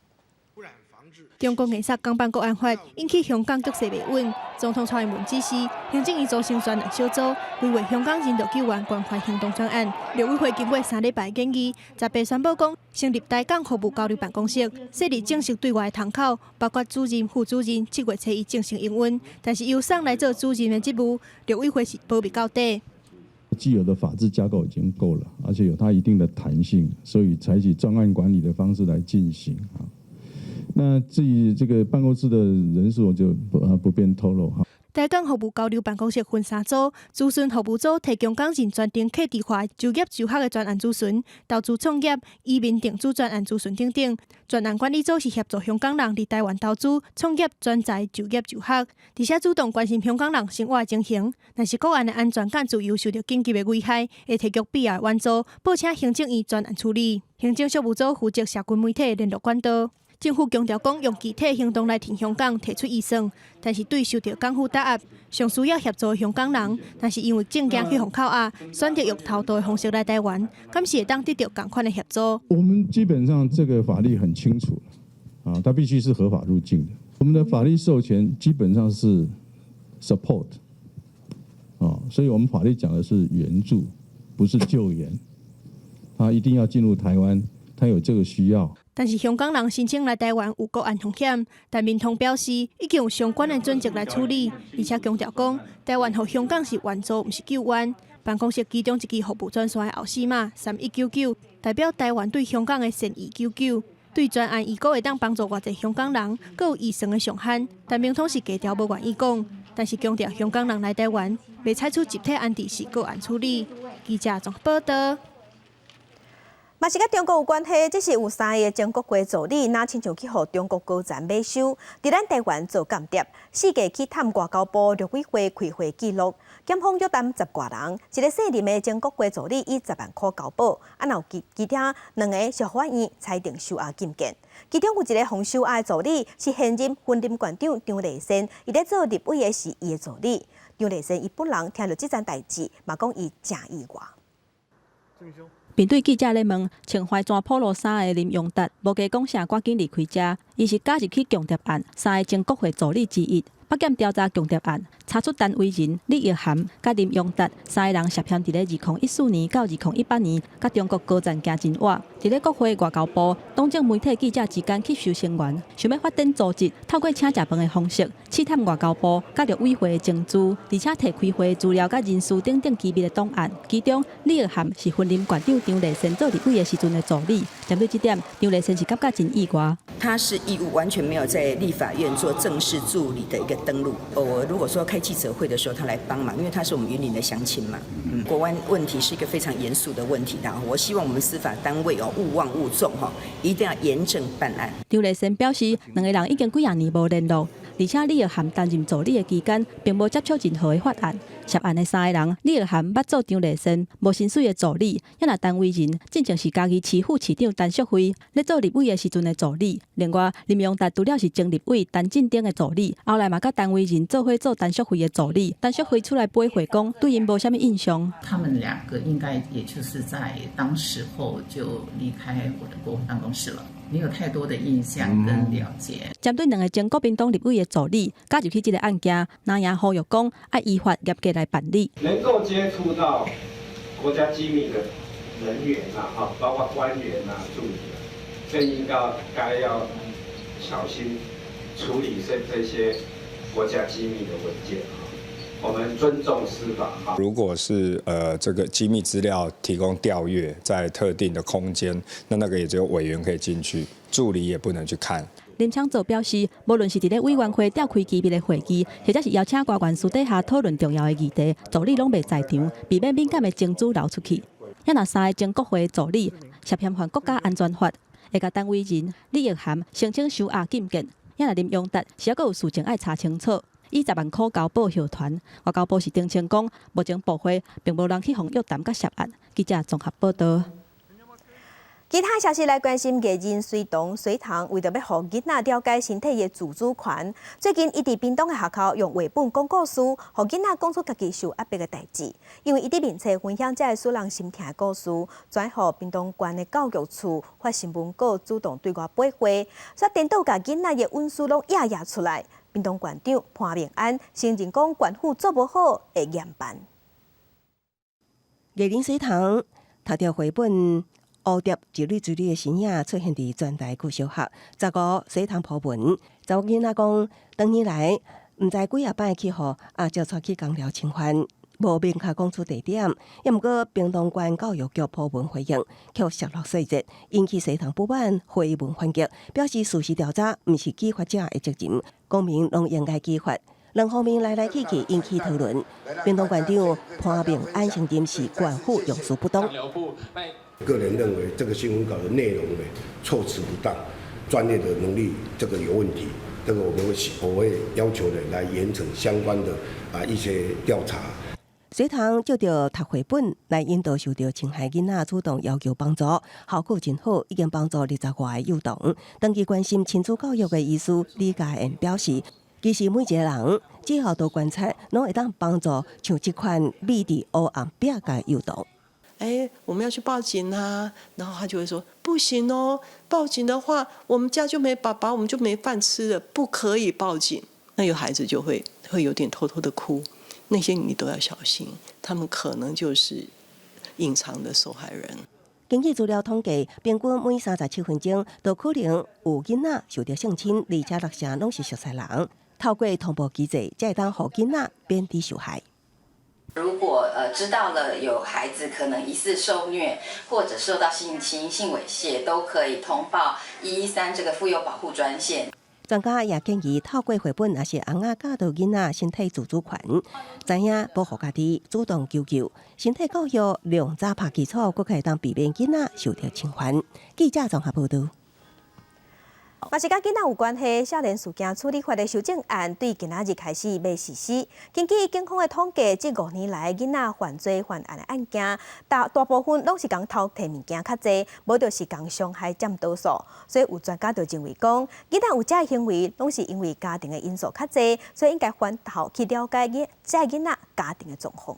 中國硬殺港版國安法，引起香港局勢袂穩。總統蔡英文指示行政院組成專案小組，規劃香港人道救援關懷行動專案。陸委會經過3禮拜研議，18宣布講，成立台港服務交流辦公室，設立正式對外窗口，包括主任、副主任，7月初1正式營運。但是由誰來做主任的職務，陸委會是保密到底。既有的法制架構已經夠了，而且有它一定的彈性，所以採取專案管理的方式來進行。那至於這個辦公室的人數，我就不便透露哈。台港服務交流辦公室分三組，諮詢服務組提供港人專長客製化就業就學的專案諮詢、投資創業、移民定居專案諮詢等等。專案管理組是協助香港人佇台灣投資創業、專才就業就學，而且主動關心香港人生活的情形。若是國安的安全佮自由受著緊急的危害，會提供必要的援助，報請行政院專案處理。行政事務組負責社群媒體聯絡管道。政府強調講用具體行動來挺香港，提出預算，但是對受著港府打壓、上需要協助的香港人，若是因為證件去予扣押，選擇用偷渡的方式來台灣，敢是會當得著仝款的協助？我們基本上這個法律很清楚，啊，它必須是合法入境的。我們的法律授權基本上是 support，啊，所以我們法律講的是援助，不是救援。他一定要進入台灣，他有這個需要。但是香港人申請來台灣有國安風險，陳明通表示已經有相關的準則來處理，而且強調講台灣予香港是援助，毋是救援。辦公室其中一支服務專線的後四碼3199，代表台灣對香港的善意九九。對專案預估會當幫助偌濟香港人，閣有預算的上限。陳明通是低調無願意講，但是強調香港人來台灣，袂採取集體安置是個案處理。記者綜合報導。嘛是佮中國有關係，這是有三个前國會助理，若親像去予中國高層買收，佇咱台灣做間諜，四界去探外交部陸委會開會記錄，檢方約談十外人，一个姓林的前國會助理以10萬箍交保，啊，若有其他兩个是法院裁定收押禁見，其中有一个予收押的助理是現任雲林縣長張麗善，伊咧做立委的時伊的助理，張麗善伊本人聽著這樁代誌，嘛講伊誠意外。面對記者咧問，穿懷紙普羅衫的林榮達，無加講啥，趕緊離開遮。伊是加入去共諜案三个前國會助理之一。北檢調查共諜案，查出陳維仁、李玉涵、佮林榮達三个人涉嫌佇咧2014年到2018年，佮中國高層行真倚。佇咧國會外交部、黨政媒體記者之間吸收聲源，想欲發展組織，透過請食飯的方式試探外交部、佮陸委會的情資，而且提開會資料佮人事等等機密的檔案。其中，李玉涵是雲林縣長張麗善做立委的時陣的助理。針對這點，張麗善是感覺真意外。他是義務，完全沒有在立法院做正式助理的一個登錄。偶爾如果說開記者會的時候，他來幫忙，因為他是我們雲林的鄉親嘛。國安問題是一個非常嚴肅的問題，然後我希望我們司法單位哦，勿忘勿縱哈，一定要嚴正辦案。張麗善表示，兩个人已經幾仔年無聯絡，而且李玉涵擔任助理的期間，並無接觸任何的法案。涉案的三个人，李玉涵捌做張麗仙無薪水的助理，抑若陳惟仁進前是嘉義市副市長陳淑慧咧做立委的時陣的助理。另外，林榮達除了是前立委陳進鼎的助理，後來嘛佮陳惟仁做伙做陳淑慧的助理。陳淑慧出來回憶講，對𪜶無啥物印象。他們兩個應該也就是在當時候就離開我的國會辦公室了，沒有太多的印象跟了解。針對兩个前國民黨立委的助理加入去這个案件，藍營呼籲講愛依法嚴格來辦理。能夠接觸到國家機密的人員啊，哈，包括官員啊、助理啊，更應該該要小心處理這些國家機密的文件。我們尊重司法。如果是這個機密資料提供調閱在特定的空間，那個也只有委員可以進去，助理也不能去看。林昶佐表示，無論是佇咧委員會召開機密的會議，或者是邀請官員私底下討論重要的議題，助理攏袂在場，避免敏感的情資流出去。抑若三个前國會助理涉嫌犯國家安全法，會共陳惟仁、李玉涵申請收押禁見。抑若林榮達是猶閣有事情愛查清楚，以10萬箍交保後傳。外交部是澄清講，目前部會並無人去予約談佮涉案。記者綜合報道。其他消息來關心，藝人隋棠隋棠為著欲予囡仔了解身體的自主權，最近伊佇屏東的學校用繪本講故事，予囡仔講出家己受壓迫的代誌。因為伊佇面冊分享這个使人心疼的故事，轉予屏東縣的教育處發新聞稿，主動對外駁話，煞顛倒共囡仔的隱私攏掖掖出來。屏東縣長潘孟安承認講，縣府做無好，會嚴辦。藝人隋棠讀著繪本。蝴蝶一蕊一蕊的身影出現佇全台各小學，15隋棠 po 文，查某囡仔講，多年來毋知幾仔擺去予阿叔帶去工寮侵犯，無明確講出地點。抑毋過屏東縣教育局 po 文回應，卻削弱細節，引起隋棠不滿，回文反擊，表示事實調查毋是舉發者的責任，公民攏應該舉發。兩方面來來去去，引起討論。屏東縣長潘孟安承認是縣府用詞不當。個人認為這個新聞稿的內容呢，措辭不當，專業的能力這個有問題，這個我會要求呢來嚴懲相關的一些調查。隋棠藉著讀繪本來引導受著侵害囡仔主動要求幫助，效果真好，已經幫助20外个幼童。長期關心親子教育的醫師李嘉燕表示，其實每一個人只要多觀察，攏會當幫助像這款秘佇黑暗壁的幼童。哎，我們要去報警啊！然後他就會說：不行哦，報警的話，我們家就沒爸爸，我們就沒飯吃了，不可以報警。那有孩子就會有點偷偷的哭，那些你都要小心，他們可能就是隱藏的受害人。根據資料統計，平均每37分鐘都可能有囡仔受著性侵，而且六成攏是熟似人。透過通報機制，才會當予囡仔免佇受害。如果知道了有孩子可能疑似受虐或者受到性侵、性猥褻，都可以通報113這個婦幼保護專線。專家也建議透過繪本，抑是尪仔教導囡仔身體自主權，知影保護家己，主動求救。身體教育量早拍基礎，閣會當避免囡仔受著侵犯。記者綜合報導。嘛是佮囡仔有關係，少年事件處理法的修正案對今仔日開始欲實施。根據警方的統計，這5年來囡仔犯罪犯案的案件，大大部分攏是共偷提物件較濟，無就是共傷害佔多數。所以有專家就認為講，囡仔有這个行為，攏是因為家庭的因素較濟，所以應該回頭去了解這个囡仔家庭的狀況。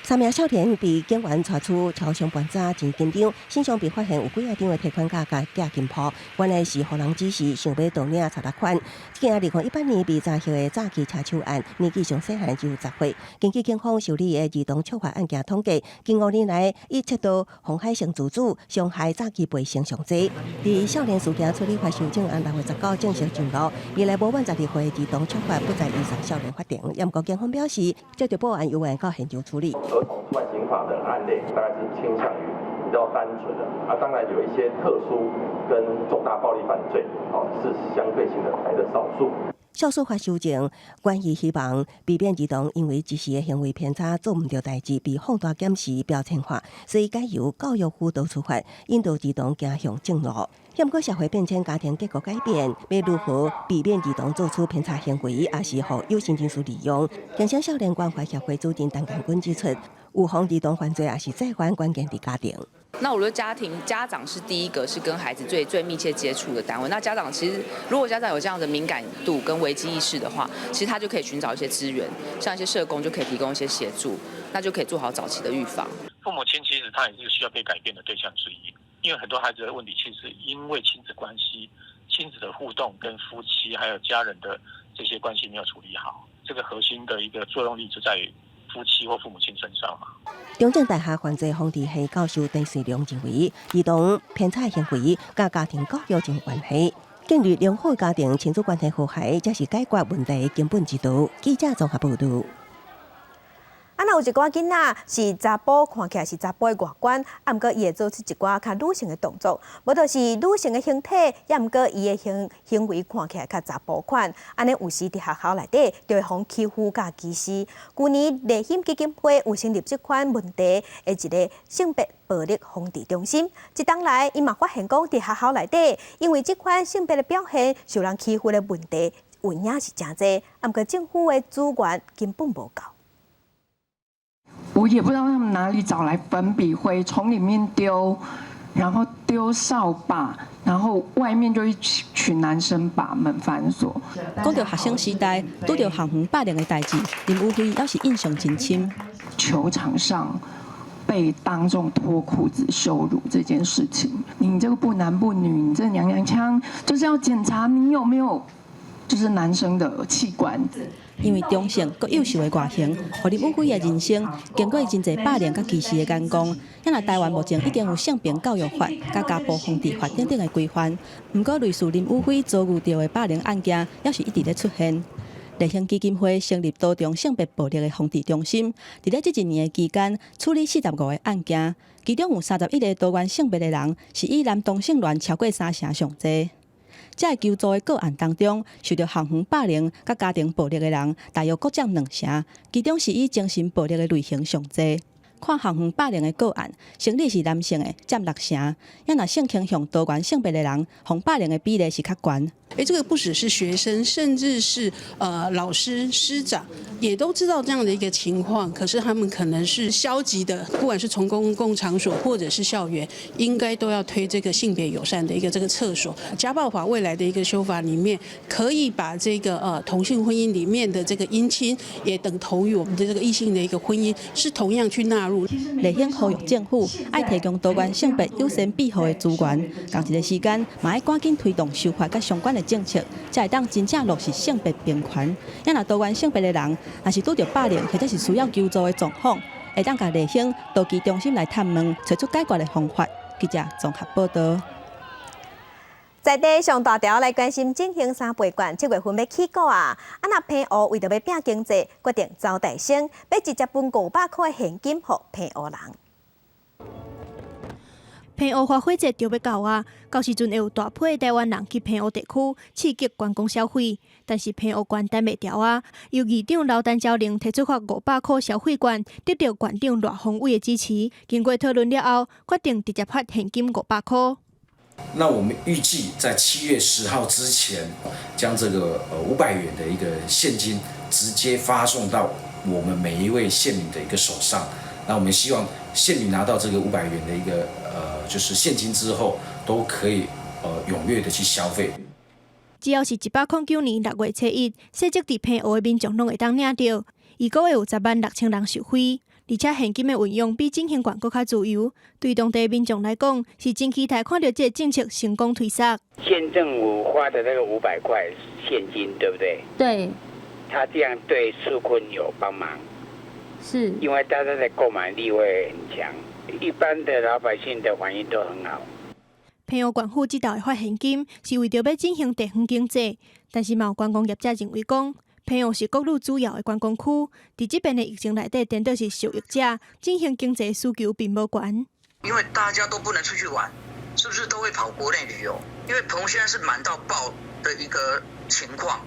三名少年被警員帶出超商盤查，真緊張，身上被發現有幾仔張的提款卡佮寄金鋪，原來是予人指使想欲盜領賊仔款。這件2018年被查獲的詐欺車手案，年紀上細漢只有10歲。根據警方受理的兒童觸犯案件統計，近5年來以竊盜、妨害性自主、傷害詐欺罪成上濟。佇少年事件處理法修正案6月19正式上路，未來無滿12歲兒童觸犯不再移送少年法庭。毋過警方表示，接著報案由員到現場處理。兒童觸犯刑法的案例，大概是傾向於比較單純的啊，當然有一些特殊跟重大暴力犯罪，哦，是相對性的來的少數。少事法修正，關於希望避免兒童因為一時的行為偏差做毋著代誌被放大檢視標籤化，所以改由教育輔導出發，引導兒童走向正路。毋過社會變遷，家庭結構改變，欲如何避免兒童做出偏差行為，抑是予有心人士利用？中省少年關懷協會主任陳建軍指出，預防兒童犯罪抑是再犯，關鍵佇家庭。那我覺得家庭家長是第一個是跟孩子最最密切接觸的單位。那家長其實如果家長有這樣的敏感度跟危機意識的話，其實他就可以尋找一些資源，像一些社工就可以提供一些協助，那就可以做好早期的預防。父母親其實他也是需要被改變的對象之一，因為很多孩子的問題其實因為親子關係、親子的互動跟夫妻還有家人的這些關係沒有處理好，這個核心的一個作用力就在於夫妻或父母親身上嘛。中正大學犯罪防治系教授鄭瑞良認為，兒童偏差行為佮家庭教育真有關係，建立良好家庭親子關係和諧，才是解決問題的根本之道。記者綜合報導。啊，若有一寡囡仔是查埔，看起來是查埔的外觀，啊，毋過伊會做出一寡較女性的動作，無就是女性的形體，抑毋過伊的行行為看起來較查埔款，按呢有時佇學校內底就會予欺負佮歧視。舊年麗馨基金會有成立這款問題的一个性別暴力防治中心，這冬來𪜶嘛發現講佇學校內底，因為這款性別的表現受人欺負的問題有影是誠濟，啊，毋過政府的資源根本無夠。我也不知道他們哪裡找來粉筆灰，從裡面丟，然後丟掃把，然後外面就一群男生把門反鎖。講到學生時代，拄著校園霸凌的代誌，林宇輝猶是印象真深。球場上被當眾脫褲子羞辱這件事情，你這個不男不女，你這娘娘腔，就是要檢查你有沒有就是男生的器官。因為中性閣幼秀的外形，予林宇輝的人生經過真濟霸凌佮歧視的眼光。啊若台灣目前已經有性平教育法、佮家暴防治法等等的規範，毋過類似林宇輝遭遇著的霸凌案件，猶是一直咧出現。麗馨基金會成立多重性別暴力的防治中心，佇咧這一年的期間，處理45個案件，其中有31個多元性別的人是以男同性戀超過三成上濟。這个求助的個案當中，受著校園霸凌佮家庭暴力的人，大約各佔兩成，其中是以精神暴力的類型上濟。看校園霸凌的個案，生理是男性的佔六成，啊若性傾向多元性別的人，予霸凌的比例是較懸。哎，這個不只是學生，甚至是老師、師長也都知道這樣的一個情況，可是他們可能是消極的，不管是從公共場所或者是校園，應該都要推這個性別友善的一個這個廁所。家暴法未來的一個修法裡面，可以把這個同性婚姻裡面的這個姻親，也等同於我們的這個異性的一個婚姻，是同樣去納入。麗馨呼籲政府愛提供多元性別友善庇護的資源，仝一个時間嘛愛趕緊推動修法佮相關的政策，才會當真正落實性別平權。啊若多元性別的人，若是拄著霸凌或者是需要求助的狀況，會當共麗馨多機中心來探問，揣出解決的方法。記者綜合報導。在地上大條來關心振興三倍券，7月份欲起股啊！啊，若澎湖為著欲拚經濟，決定招大生，欲直接分500箍的現金予澎湖人。澎湖花火節就欲到啊，到時陣會有大批台灣人去澎湖地區刺激觀光消費，但是澎湖縣擋袂牢啊，由議長劉陳昭玲提出發500箍消費券，得著縣長賴鴻偉的支持。經過討論了後，決定直接發現金五百箍。那我們預計在7月10號之前，將這個500元的一個現金直接發送到我們每一位縣民的一個手上。那我們希望縣民拿到這個五百元的一個就是現金之後，都可以踴躍的去消費。只要是109年6月初一，設籍佇澎湖的民眾攏會當領著，預估會有10萬6千人受惠。而且現金的運用比振興券閣較自由，對當地民眾來講是真期待看著這个政策成功推捒。縣政府發的那個500塊現金，對不對？對。他這樣對紓困有幫忙。是。因為大家的購買力會很強，一般的老百姓的反應都很好。澎湖縣府這道會發現金，是為著欲振興地方經濟，但是嘛有觀光業者認為講，澎湖是國內主要的觀光區，佇這遍的疫情內底，顛倒是受益者，振興經濟需求並無懸。因為大家都不能出去玩，是不是都會跑國內旅遊？因為澎湖現在是滿到爆的一個情況，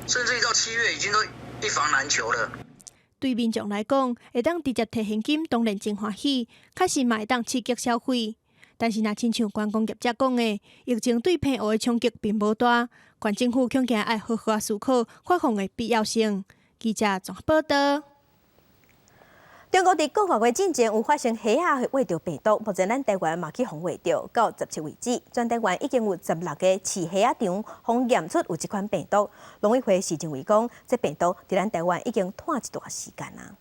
甚至於到7月已經都一房難求了。對民眾來講，會當直接提現金，當然真歡喜，確實嘛會當刺激消費。但是，若親像觀光業者講的，疫情對棚戶的衝擊並無大，縣政府恐驚愛好好思考發放的必要性。記者綜合報道。中國佇幾個月進前有發生蝦仔會著病毒，目前咱台灣嘛去予畫著，到17為止，全台灣已經有16個飼蝦仔場予驗出有這款病毒。農委會是認為講，這病毒佇咱台灣已經拖一段時間啦。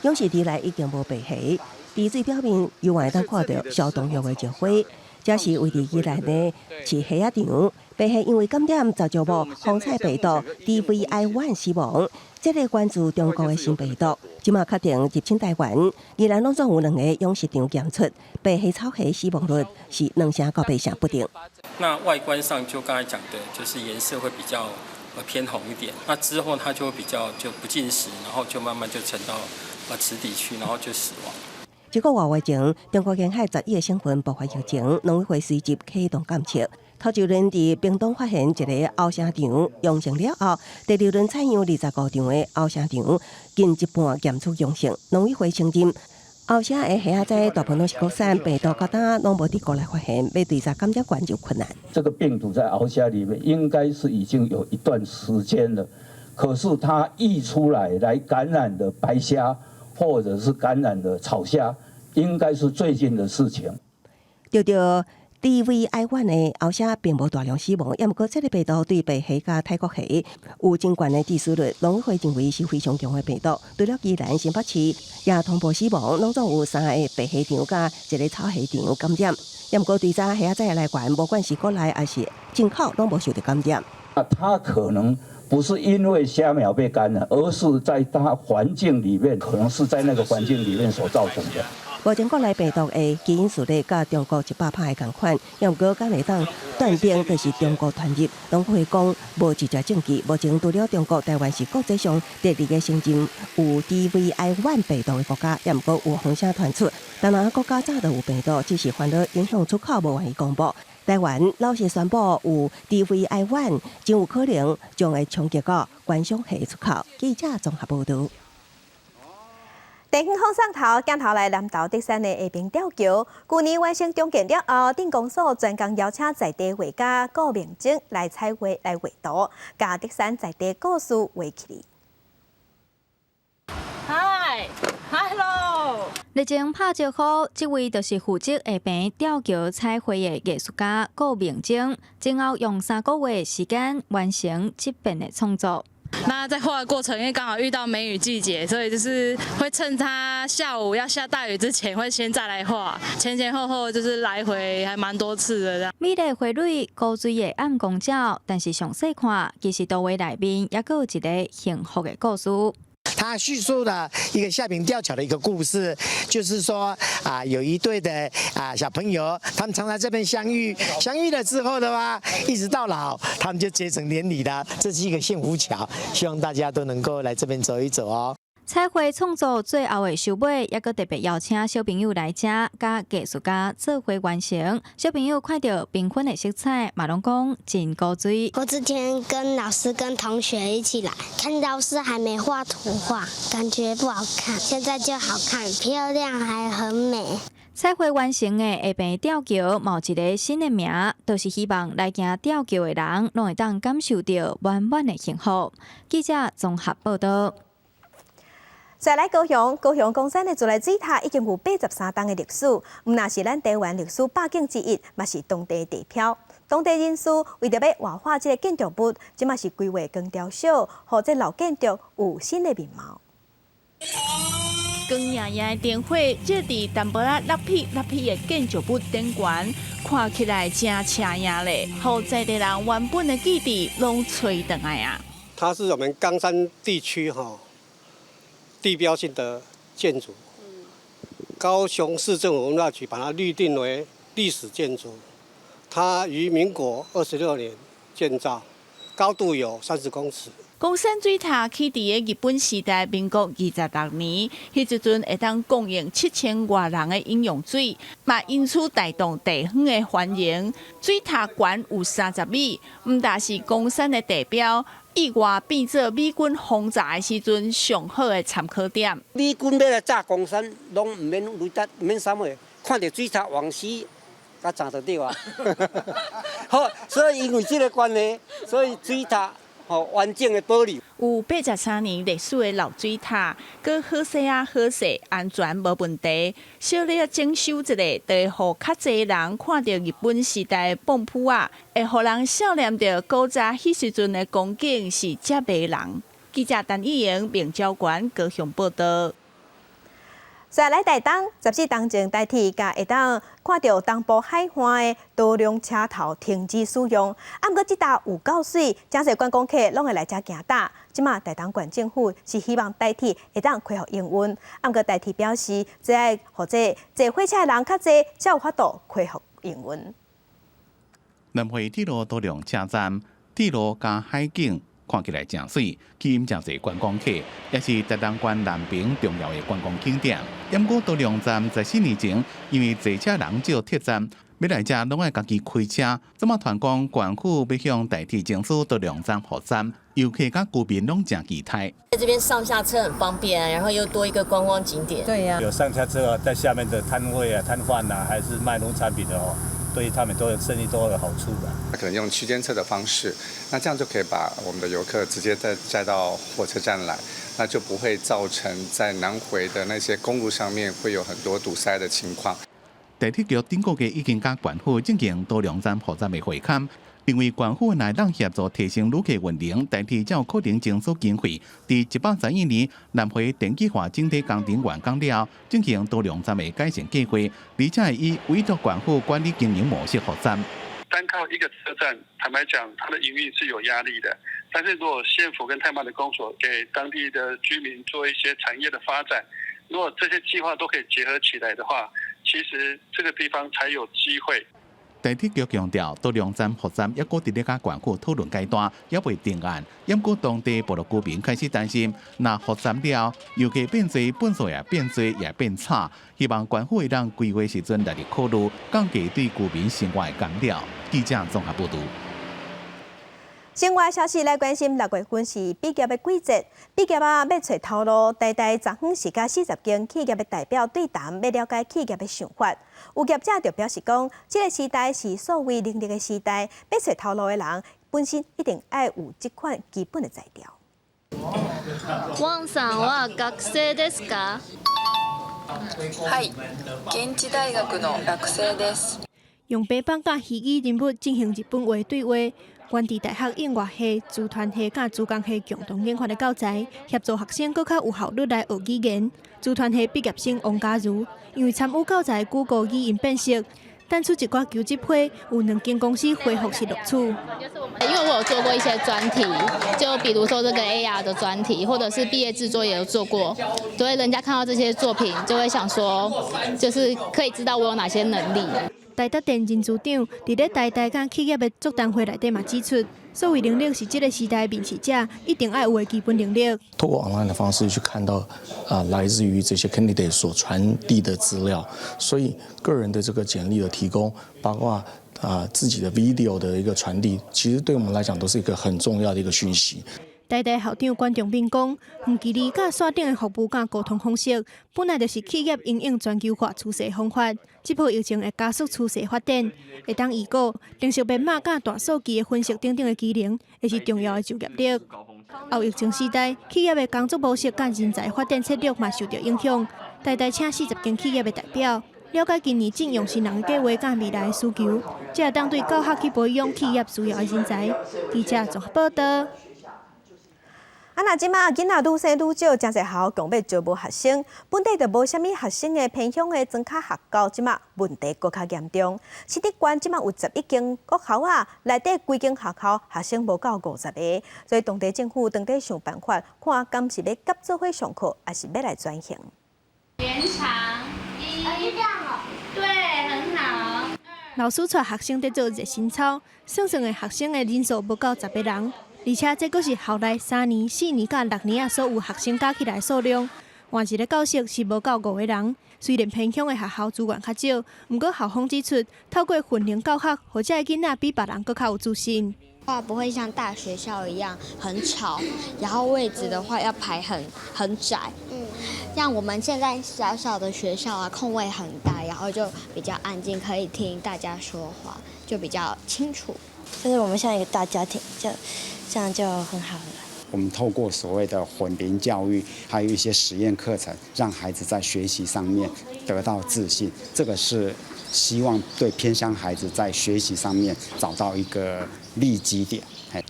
養殖池內已經無白蝦，池水表面猶會當看著消毒藥的石灰，這是位佇宜蘭的飼蝦仔場，白蝦因為感染雜交母虹彩病毒 DVI-1 死亡。這個源自中國的新病毒，這馬確定入侵台灣。宜蘭攏總有兩個養殖場檢出白蝦、草蝦死亡率是2成到8成不等。那外觀上就剛才講的，就是顏色會比較偏紅一點。那之後它就會比較就不進食，然後就慢慢就沉到池底去，然後就死亡。一個外月前，中國沿海11個省份爆發疫情，農委會隨即啟動監測。頭一輪佇屏東發現一個甌蝦場陽性了後，第二輪採樣25場的甌蝦場，近一半檢出陽性。農委會承認，甌蝦的蝦仔大部分攏是國產，病毒到今攏無佇國內發現，欲追查感染源就困難。這個病毒在甌蝦裡面應該是已經有一段時間了，可是它溢出來來感染的白蝦，或者是感染的草蝦，應該是最近的事情。著著 DVI-1 的甌蝦並無大量死亡，也毋過這個病毒對白蝦佮泰國蝦有真懸的致死率，農委會認為是非常強的病毒。除了宜蘭新北市也通報死亡，攏總有三個白蝦場佮一個草蝦場感染，也毋過追查蝦仔的來源，無管是國內抑是進口，攏無受著感染。那它可能不是因為蝦苗被感染，而是在它環境裡面，可能是在那個環境裡面所造成的。目前國內病毒的基因序列佮中國100%的仝款，也毋過敢會當斷定就是中國傳入。農委會講無直接證據。目前除了中國，台灣是國際上第二個承認有 DVI-1 病毒的國家，也毋過有風聲傳出，東南亞國家早就有病毒，只是煩惱影響出口，無願意公布。台灣老實宣布有 DVI-1，真有可能將會衝擊到觀賞蝦出口。記者綜合報導。電影放送頭，鏡頭來南投竹山的下爿吊橋，舊年完成重建了後，鎮公所專工邀請在地畫家顧明正來彩畫來畫圖，共竹山在地故事畫起來。 Hi，Hello。日前拍招呼，這位就是負責下爿吊橋彩繪的藝術家顧明正，前後用3個月時間完成這遍的創作。那在畫的過程，因為剛好遇到梅雨季節，所以就是會趁它下午要下大雨之前，會先再來畫。前前後後就是來回還蠻多次的這樣。美麗花蕊古錐的暗光照，但是詳細看，其實圖畫內面猶閣有一个幸福的故事。他敘述了一個下爿吊橋的一個故事，就是說啊，有一對的啊小朋友，他們常在這邊相遇，相遇了之後的話，一直到老，他們就結成連理了。這是一個幸福橋，希望大家都能夠來這邊走一走哦。彩繪創作最後的收尾，猶閣特別邀請小朋友來遮，佮藝術家做伙完成。小朋友看著繽紛的色彩，嘛攏講真古錐。我之前跟老師跟同學一起來，看老師還沒畫圖畫，感覺不好看，現在就好看，漂亮還很美。彩繪完成的下爿吊橋，嘛有一个新的名，就是希望來行吊橋的人，攏會當感受著滿滿的幸福。記者綜合報道。再來高雄，高雄岡山的自來水塔已經有83冬的歷史，毋但是咱台灣歷史百景之一，嘛是當地地標。當地人士為著欲活化這个建築物，這馬是規劃光雕秀，予這老建築有新的面貌。光焱焱的燈火，照佇淡薄仔落圮落圮的建築物頂懸，看起來真刺眼咧，予在地人原本的記憶攏揣轉來啊！它是我們岡山地區哈地標性的建築，高雄市政府文化局把它立定為歷史建築。它於民國26年建造，高度有30公尺。岡山水塔起佇个日本時代，民國26年，彼時陣會當供應7000外人的飲用水，嘛因此帶動地方的繁榮。水塔懸有30米，毋但是岡山的地標，意外變做美軍轟炸的時陣上好的參考點。美軍欲來炸岡山，攏毋免雷達，毋免啥物，看看著水塔黃絲，佮站就對啊。好，所以因為這个關係，所以水塔予完整的保留。有83年歷史的老水塔，閣好勢仔好勢，安全無問題。小咧整修一下，就會予較濟人看著日本時代的泵浦仔，會予人想念著古早彼時陣的光景是遮迷人。記者陳以瑩、明昭館高雄報導。再來台東，14冬前台鐵共會當看著東部海岸的多良車頭停止使用，啊，毋過這搭有夠媠，誠濟觀光客攏會來遮行搭。這馬台東縣政府是希望台鐵會當恢復營運，啊，毋過台鐵表示，這愛予這坐火車的人較濟，才有法度恢復營運。南迴鐵路多良車站，鐵路佮海景看起來誠媠，吸引誠濟觀光客，也是台東縣南平重要的觀光景點。毋過多良站14年前，因為坐車人少撤站，欲來遮攏愛家己開車。這馬傳講縣府欲向台鐵爭取多良站復站，遊客佮居民攏誠期待。在這邊上下車很方便，然後又多一個觀光景點。對呀，有上下車在下面的攤位啊、攤販啊，還是賣農產品的哦。對他們都有生意都有好處的。他可能用區間車的方式，那這樣就可以把我們的遊客直接再載到火車站來，那就不會造成在南迴的那些公路上面會有很多堵塞的情況。台鐵局頂個月已經佮縣府進行多良站復站的會勘，認為縣府若當協助提升旅客運能，台鐵才有可能爭取經費。佇131年南迴電氣化整體工程完工了後，進行多良站的改善計劃，而且會以委託縣府管理經營模式復站。單靠一個車站，坦白講，它的營運是有壓力的。但是如果縣府跟太麻里公所給當地的居民做一些產業的發展，如果這些計劃都可以結合起來的話，其實這個地方才有機會。台鐵局強調，多良站復站猶閣佇咧佮縣府討論階段，猶未定案。毋過當地部落居民開始擔心，若復站了，遊客變濟，糞埽也變濟，也變吵。希望縣府會當規劃時陣來考慮，降低對居民生活的干擾。記者綜合報導。生活消息來關心，6月份是畢業的季節，畢業仔欲揣頭路，台大昨昏是佮40間企業的代表對談，欲了解企業的想法。有業者就表示講，這个時代是數位能力的時代，欲揣頭路的人本身一定愛有這款基本的才調。王さんは学生ですか？はい、現地大學の學生です。用白板佮虛擬人物進行日本話對話。原治大學應外系、資傳系佮資工系共同研發的教材，協助學生閣較有效率來學語言。資傳系畢業生王家如，因為參與教材 Google 語音辨識，等出一寡求職批，有兩間公司回覆是錄取。因為我有做過一些專題，就比如說這個 AR 的專題，或者是畢業製作也有做過，所以人家看到這些作品，就會想說，就是可以知道我有哪些能力。台達電人資長佇咧台大佮企業的座談會內底嘛指出，數位能力是這个時代面試者一定愛有的基本能力。透過 online 的方式去看到啊，來自於這些 candidate 所傳遞的資料，所以個人的這個簡歷的提供，包括啊自己的 video 的一個傳遞，其實對我們來講都是一個很重要的一個訊息。台大校長管中閔講，遠距離佮線頂的服務佮溝通方式，本來就是企業因應全球化趨勢方法。這波疫情會加速趨勢發展，會當預估，程式編碼佮大數據的分析等等的技能，會是重要的就業力。後疫情時代，企業的工作模式佮人才發展策略嘛受著影響。台大請40間企業的代表，了解今年進用新人的計劃佮未來的需求，才會當對教學去培養企業需要的人才。記者綜合報導。啊，若這馬囡仔愈生愈少，誠濟學校強欲招無學生，本底就無啥物學生的偏鄉的莊跤學校，這馬問題閣較嚴重。新竹縣這馬有11間國校仔，內底規間學校學生無夠50個，所以當地政府當咧想辦法，看敢是欲合做伙上課，抑是欲來轉型。延長一，對，很好。老師帶學生佇做熱身操，算算的學生的人數無夠10個人。而且這閣是校內3年、4年佮6年仔所有學生加起來數量，換一个教室是無夠五個人。雖然偏鄉的學校資源較少，毋過校方指出，透過混齡教學，予遮的囡仔比別人閣較有自信。話不會像大學校一樣很吵，然後位置的話要排很窄。像我們現在小小的學校啊，空位很大，然後就比較安靜，可以聽大家說話，就比較清楚。就是我們像一個大家庭，就這樣就很好了。我們透過所謂的混齡教育，還有一些實驗課程，讓孩子在學習上面得到自信。這個是希望對偏鄉孩子在學習上面找到一個利基點。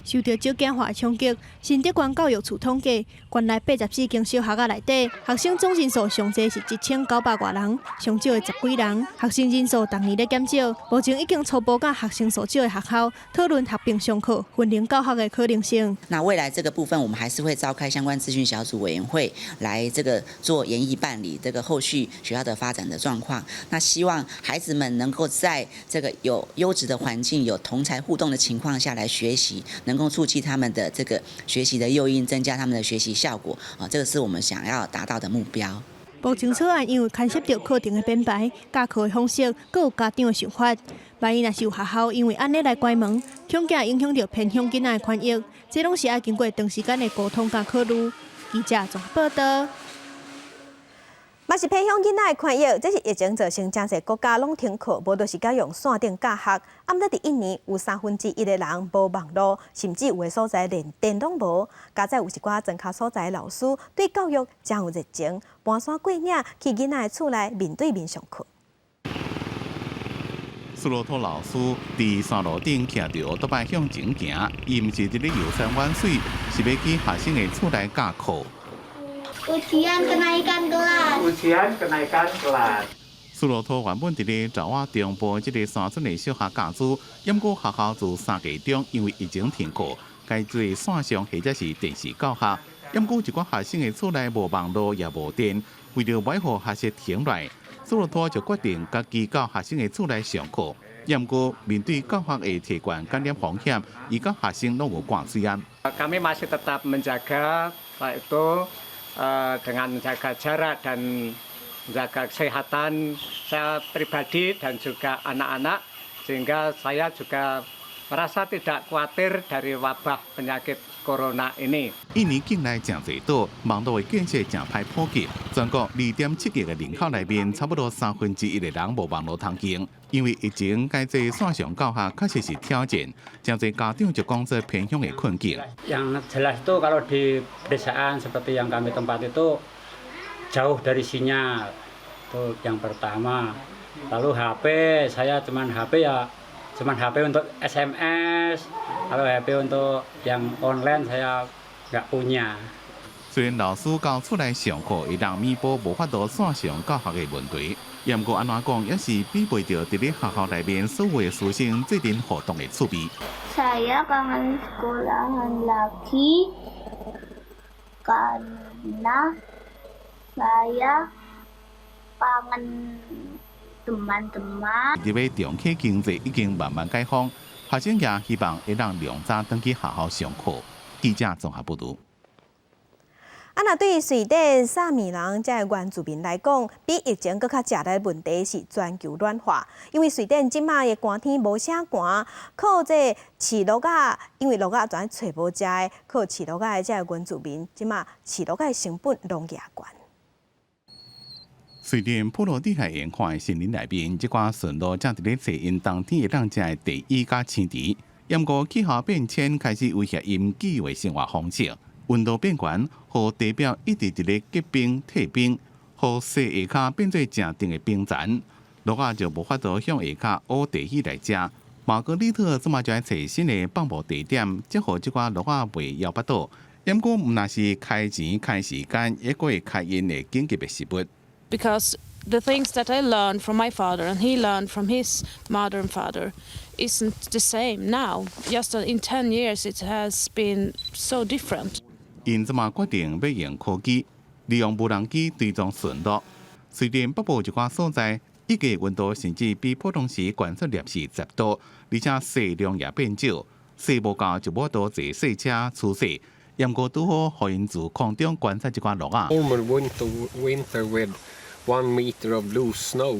受著少子化衝擊，新竹縣教育處統計，縣內84間小學仔內底，學生總人數上濟是1900外人，上少的十幾人。學生人數逐年咧減少，目前已經初步佮學生數少的學校討論合併上課、分齡教學的可能性。那未來這個部分，我們還是會召開相關諮詢小組委員會，來這個做研議辦理這個後續學校的發展的狀況。那希望孩子們能夠在這個有優質的環境、有同儕互動的情況下來學習。能夠促進他們的這個學習的誘因，增加他們的學習效果啊，這個是我們想要達到的目標。目前草案因為牽涉著課程的編排、教課的方式，閣有家長的想法。萬一若是有學校因為按呢來關門，恐驚影響著偏鄉囡仔的權益，這攏是愛經過長時間的溝通佮考慮。記者綜合報道。嘛是偏鄉囡仔的權益，這是疫情造成誠濟國家攏停課，無就是改用線頂教學。啊，毋過佇印尼有1/3的人無網路，甚至有的所在連電攏無。佳哉有一寡莊跤所在的老師對教育誠有熱情，搬山過嶺去囡仔的厝內面對面上課。斯羅托老師佇山路頂騎著歐多擺向前行，伊毋是佇咧遊山玩水，是欲去學生的厝內教課。 Ujian kenaikan kelas. Ujian kenaikan kelas. 斯羅托原本佇咧爪哇中部這个山村的小學教師，毋過學校自3月中因為疫情停課，改做線上或者是電視教學。毋過一寡學生的厝內無網路也無電，為著欲予學習停落來，斯羅托就決定家己到學生的厝內上課。毋過面對教學會提懸感染風險，伊佮學生攏有掛喙罨。 Kami masih tetap menjaga itu dengan menjaga jarak dan menjaga kesehatan saya pribadi dan juga anak-anak, sehingga saya juga merasa tidak khawatir dari wabah penyakit corona ini. 印尼境內誠濟島，網路的建設誠歹普及。全國2.7億个人口內面，差不多1/3的人無網路通行。因為疫情改做線上教學，確實是挑戰。誠濟家長就講做偏鄉的困境。 Yang jelas itu kalau di pedesaan seperti yang kami tempat itu jauh dari sinyal. Itu yang pertama. Lalu HP, saya cuman HP ya, cuman HP untuk SMS, kalau HP untuk yang online saya nggak punya. 雖然老師到厝內上課，會當彌補無法度線上教學的問題，毋過按怎講，也是比袂著佇咧學校內面所有的師生做陣互動的趣味。 Saya kangen sekolahan lagi karena saya kangen teman-teman. 佇咧重啟經濟已經慢慢解封，學生也希望會當量早轉去學校上課。記者綜合報導。啊，若對瑞典薩米人這个原住民來講，比疫情閣較食力的問題是全球暖化。因為瑞典這馬的寒天無啥寒，靠這飼鹿仔，因為鹿仔全揣無食的，靠飼鹿仔的這个原住民，這馬飼鹿仔的成本攏加懸。瑞典波羅的海沿岸的森林內面，這寡馴鹿正佇咧揣𪜶冬天會當食的地衣佮青苔。毋過氣候變遷開始威脅𪜶既有的生活方式。溫度變懸，予地表一直佇咧結冰退冰，予雪下跤變做誠重的冰層，鹿仔就無法度向下跤挖地衣來食。瑪格麗特這馬就愛揣新的放牧地點，才予這寡鹿仔袂枵腹肚。毋過，毋但是開錢開時間，抑閣會開𪜶的緊急的食物。 Because the things that I learned from my father and he learned from his mother and father isn't the same now. Just in 10 years it has been so different. 𪜶這馬決定欲用科技，利用無人機追蹤馴鹿。雖然北部一寡所在，雨季溫度甚至比普通時懸出10°攝氏，而且雪量也變少，雪無夠就無法度坐雪車除雪。毋過拄好，予𪜶自空中觀察這寡鹿仔。 Normal winter with 1 meter of loose snow.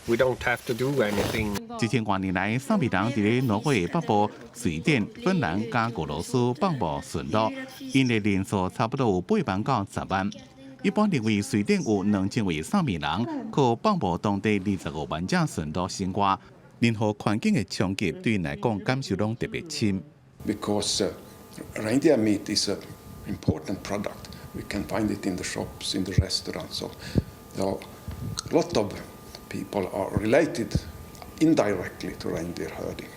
We don't have to do anything. 一千外年來，薩米人佇咧挪威北部、瑞典、芬蘭佮俄羅斯放牧馴鹿，𪜶的人數差不多有8萬到10萬。一般認為，瑞典有2000位薩米人，靠放牧當地25萬隻馴鹿生活。任何環境的衝擊對𪜶來講感受攏特別深。 Because reindeer meat is an important product. We can find it in the shops, in the restaurants. So there are a lot of people are related indirectly to reindeer herding.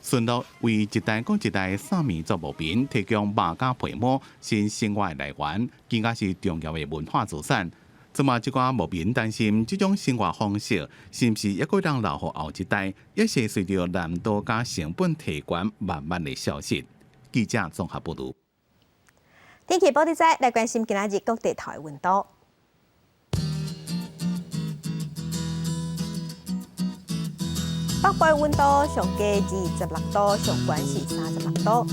馴鹿為一代閣一代薩米族牧民提供肉佮皮毛是生活的來源，更加是重要的文化資產。這馬這寡牧民擔心，這種生活方式是毋是猶閣當留予後一代，抑是隨著難度佮成本提懸，慢慢的消失。記者綜合報導。天氣報你知，來關心今仔日各地頭的溫度。北部溫度上低26度，上懸是36度。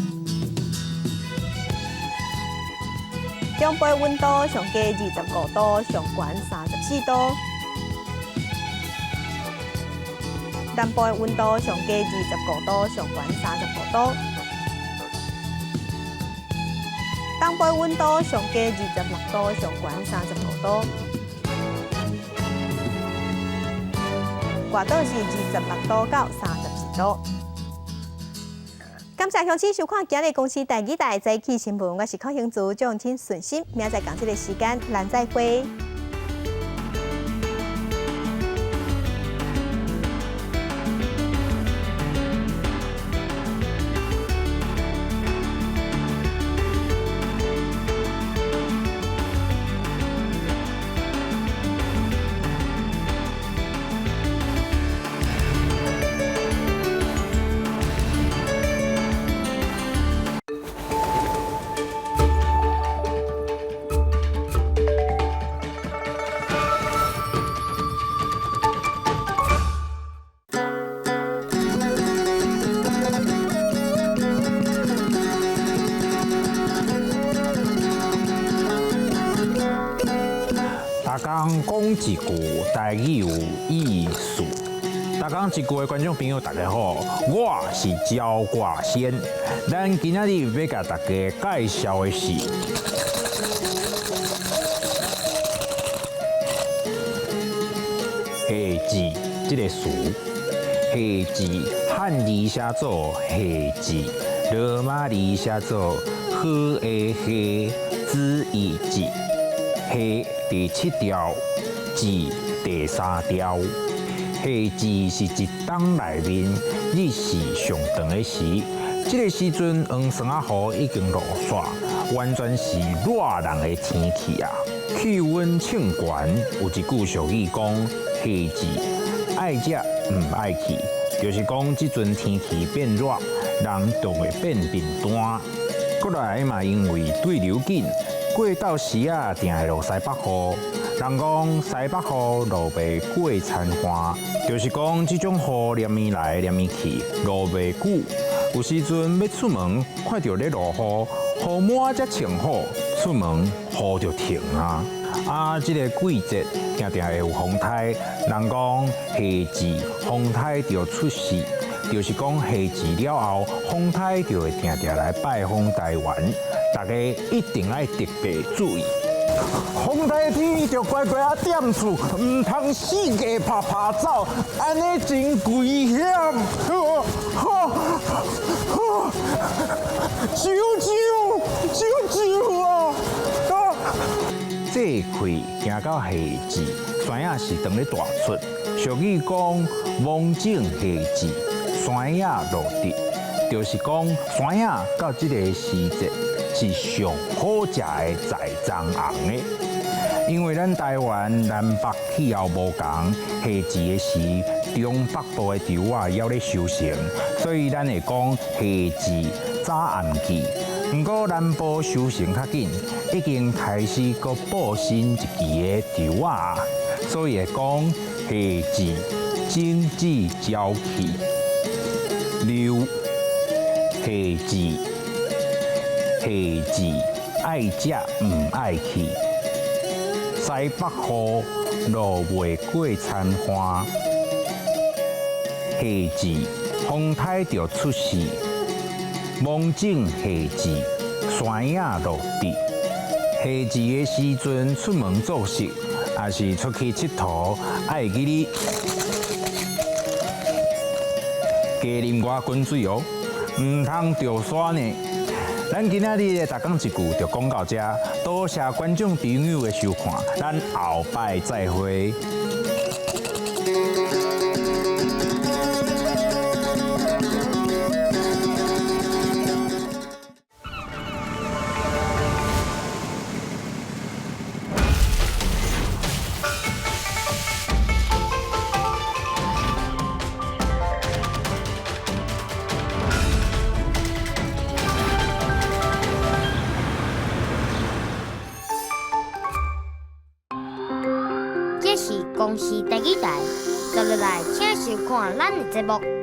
中部溫度上低25度，上懸34度。南部溫度上低25度，上懸35度。東部溫度上低26度，上懸35度。外島是26度到32度。感謝鄉親收看今日公視第二台早起新聞，我是柯興祖，祝請順心。明仔載仝這个時間，咱再會。逐工講一句台語有意思。逐工一句的觀眾朋友，大家好，我是焦掛仙。咱今仔日欲共大家介紹的是夏至這个詞。夏至漢字寫做夏至，羅馬字寫做好的夏，子一至。夏第七調，至第三調。夏至是一冬內面日時上長的時，這个時陣黃霜仔雨已經落煞，完全是熱人的天氣啊！氣溫衝懸，有一句俗語講：夏至愛食毋愛去，就是講這陣天氣變熱，人就會變貧惰。閣來嘛，因為對流緊。過到時仔，定會落西北雨。人講西北雨落袂過田旱，就是講這種雨連綿來連綿去，落袂久。有時陣欲出門，看著咧落雨，雨滿才穿好，出門雨就停啊。啊，這个季節定定會有風颱。人講夏至風颱就出世，就是講夏至了後，風颱就會定定來拜訪台灣。大家一定愛特別注意。風颱天著乖乖仔踮厝，毋通四界趴趴走，按呢真危險。救救救救啊！這氣行到夏至，山仔是當咧大出。俗語講，芒種夏至，山仔落地，就是講山仔到這個時節是上好食的在樟紅的。因為咱台灣南北氣候無仝，夏至的時，中北部的稻仔猶咧收成，所以咱會講夏至早暗季。毋過南部收成較緊，已經開始閣報新一期的稻仔，所以會講夏至種子交氣。六夏至，夏至愛食毋愛去。西北雨，落袂过田岸。夏至，风台就出世，芒种夏至，山影落地。夏至的时阵出门做事，抑是出去𨑨迌，爱记得加啉外滚水哦，毋通著沙呢。咱今仔日的逐工一句就讲到遮，多谢观众朋友的收看，咱后摆再会。這是公視第二台，接落來請收看咱的節目。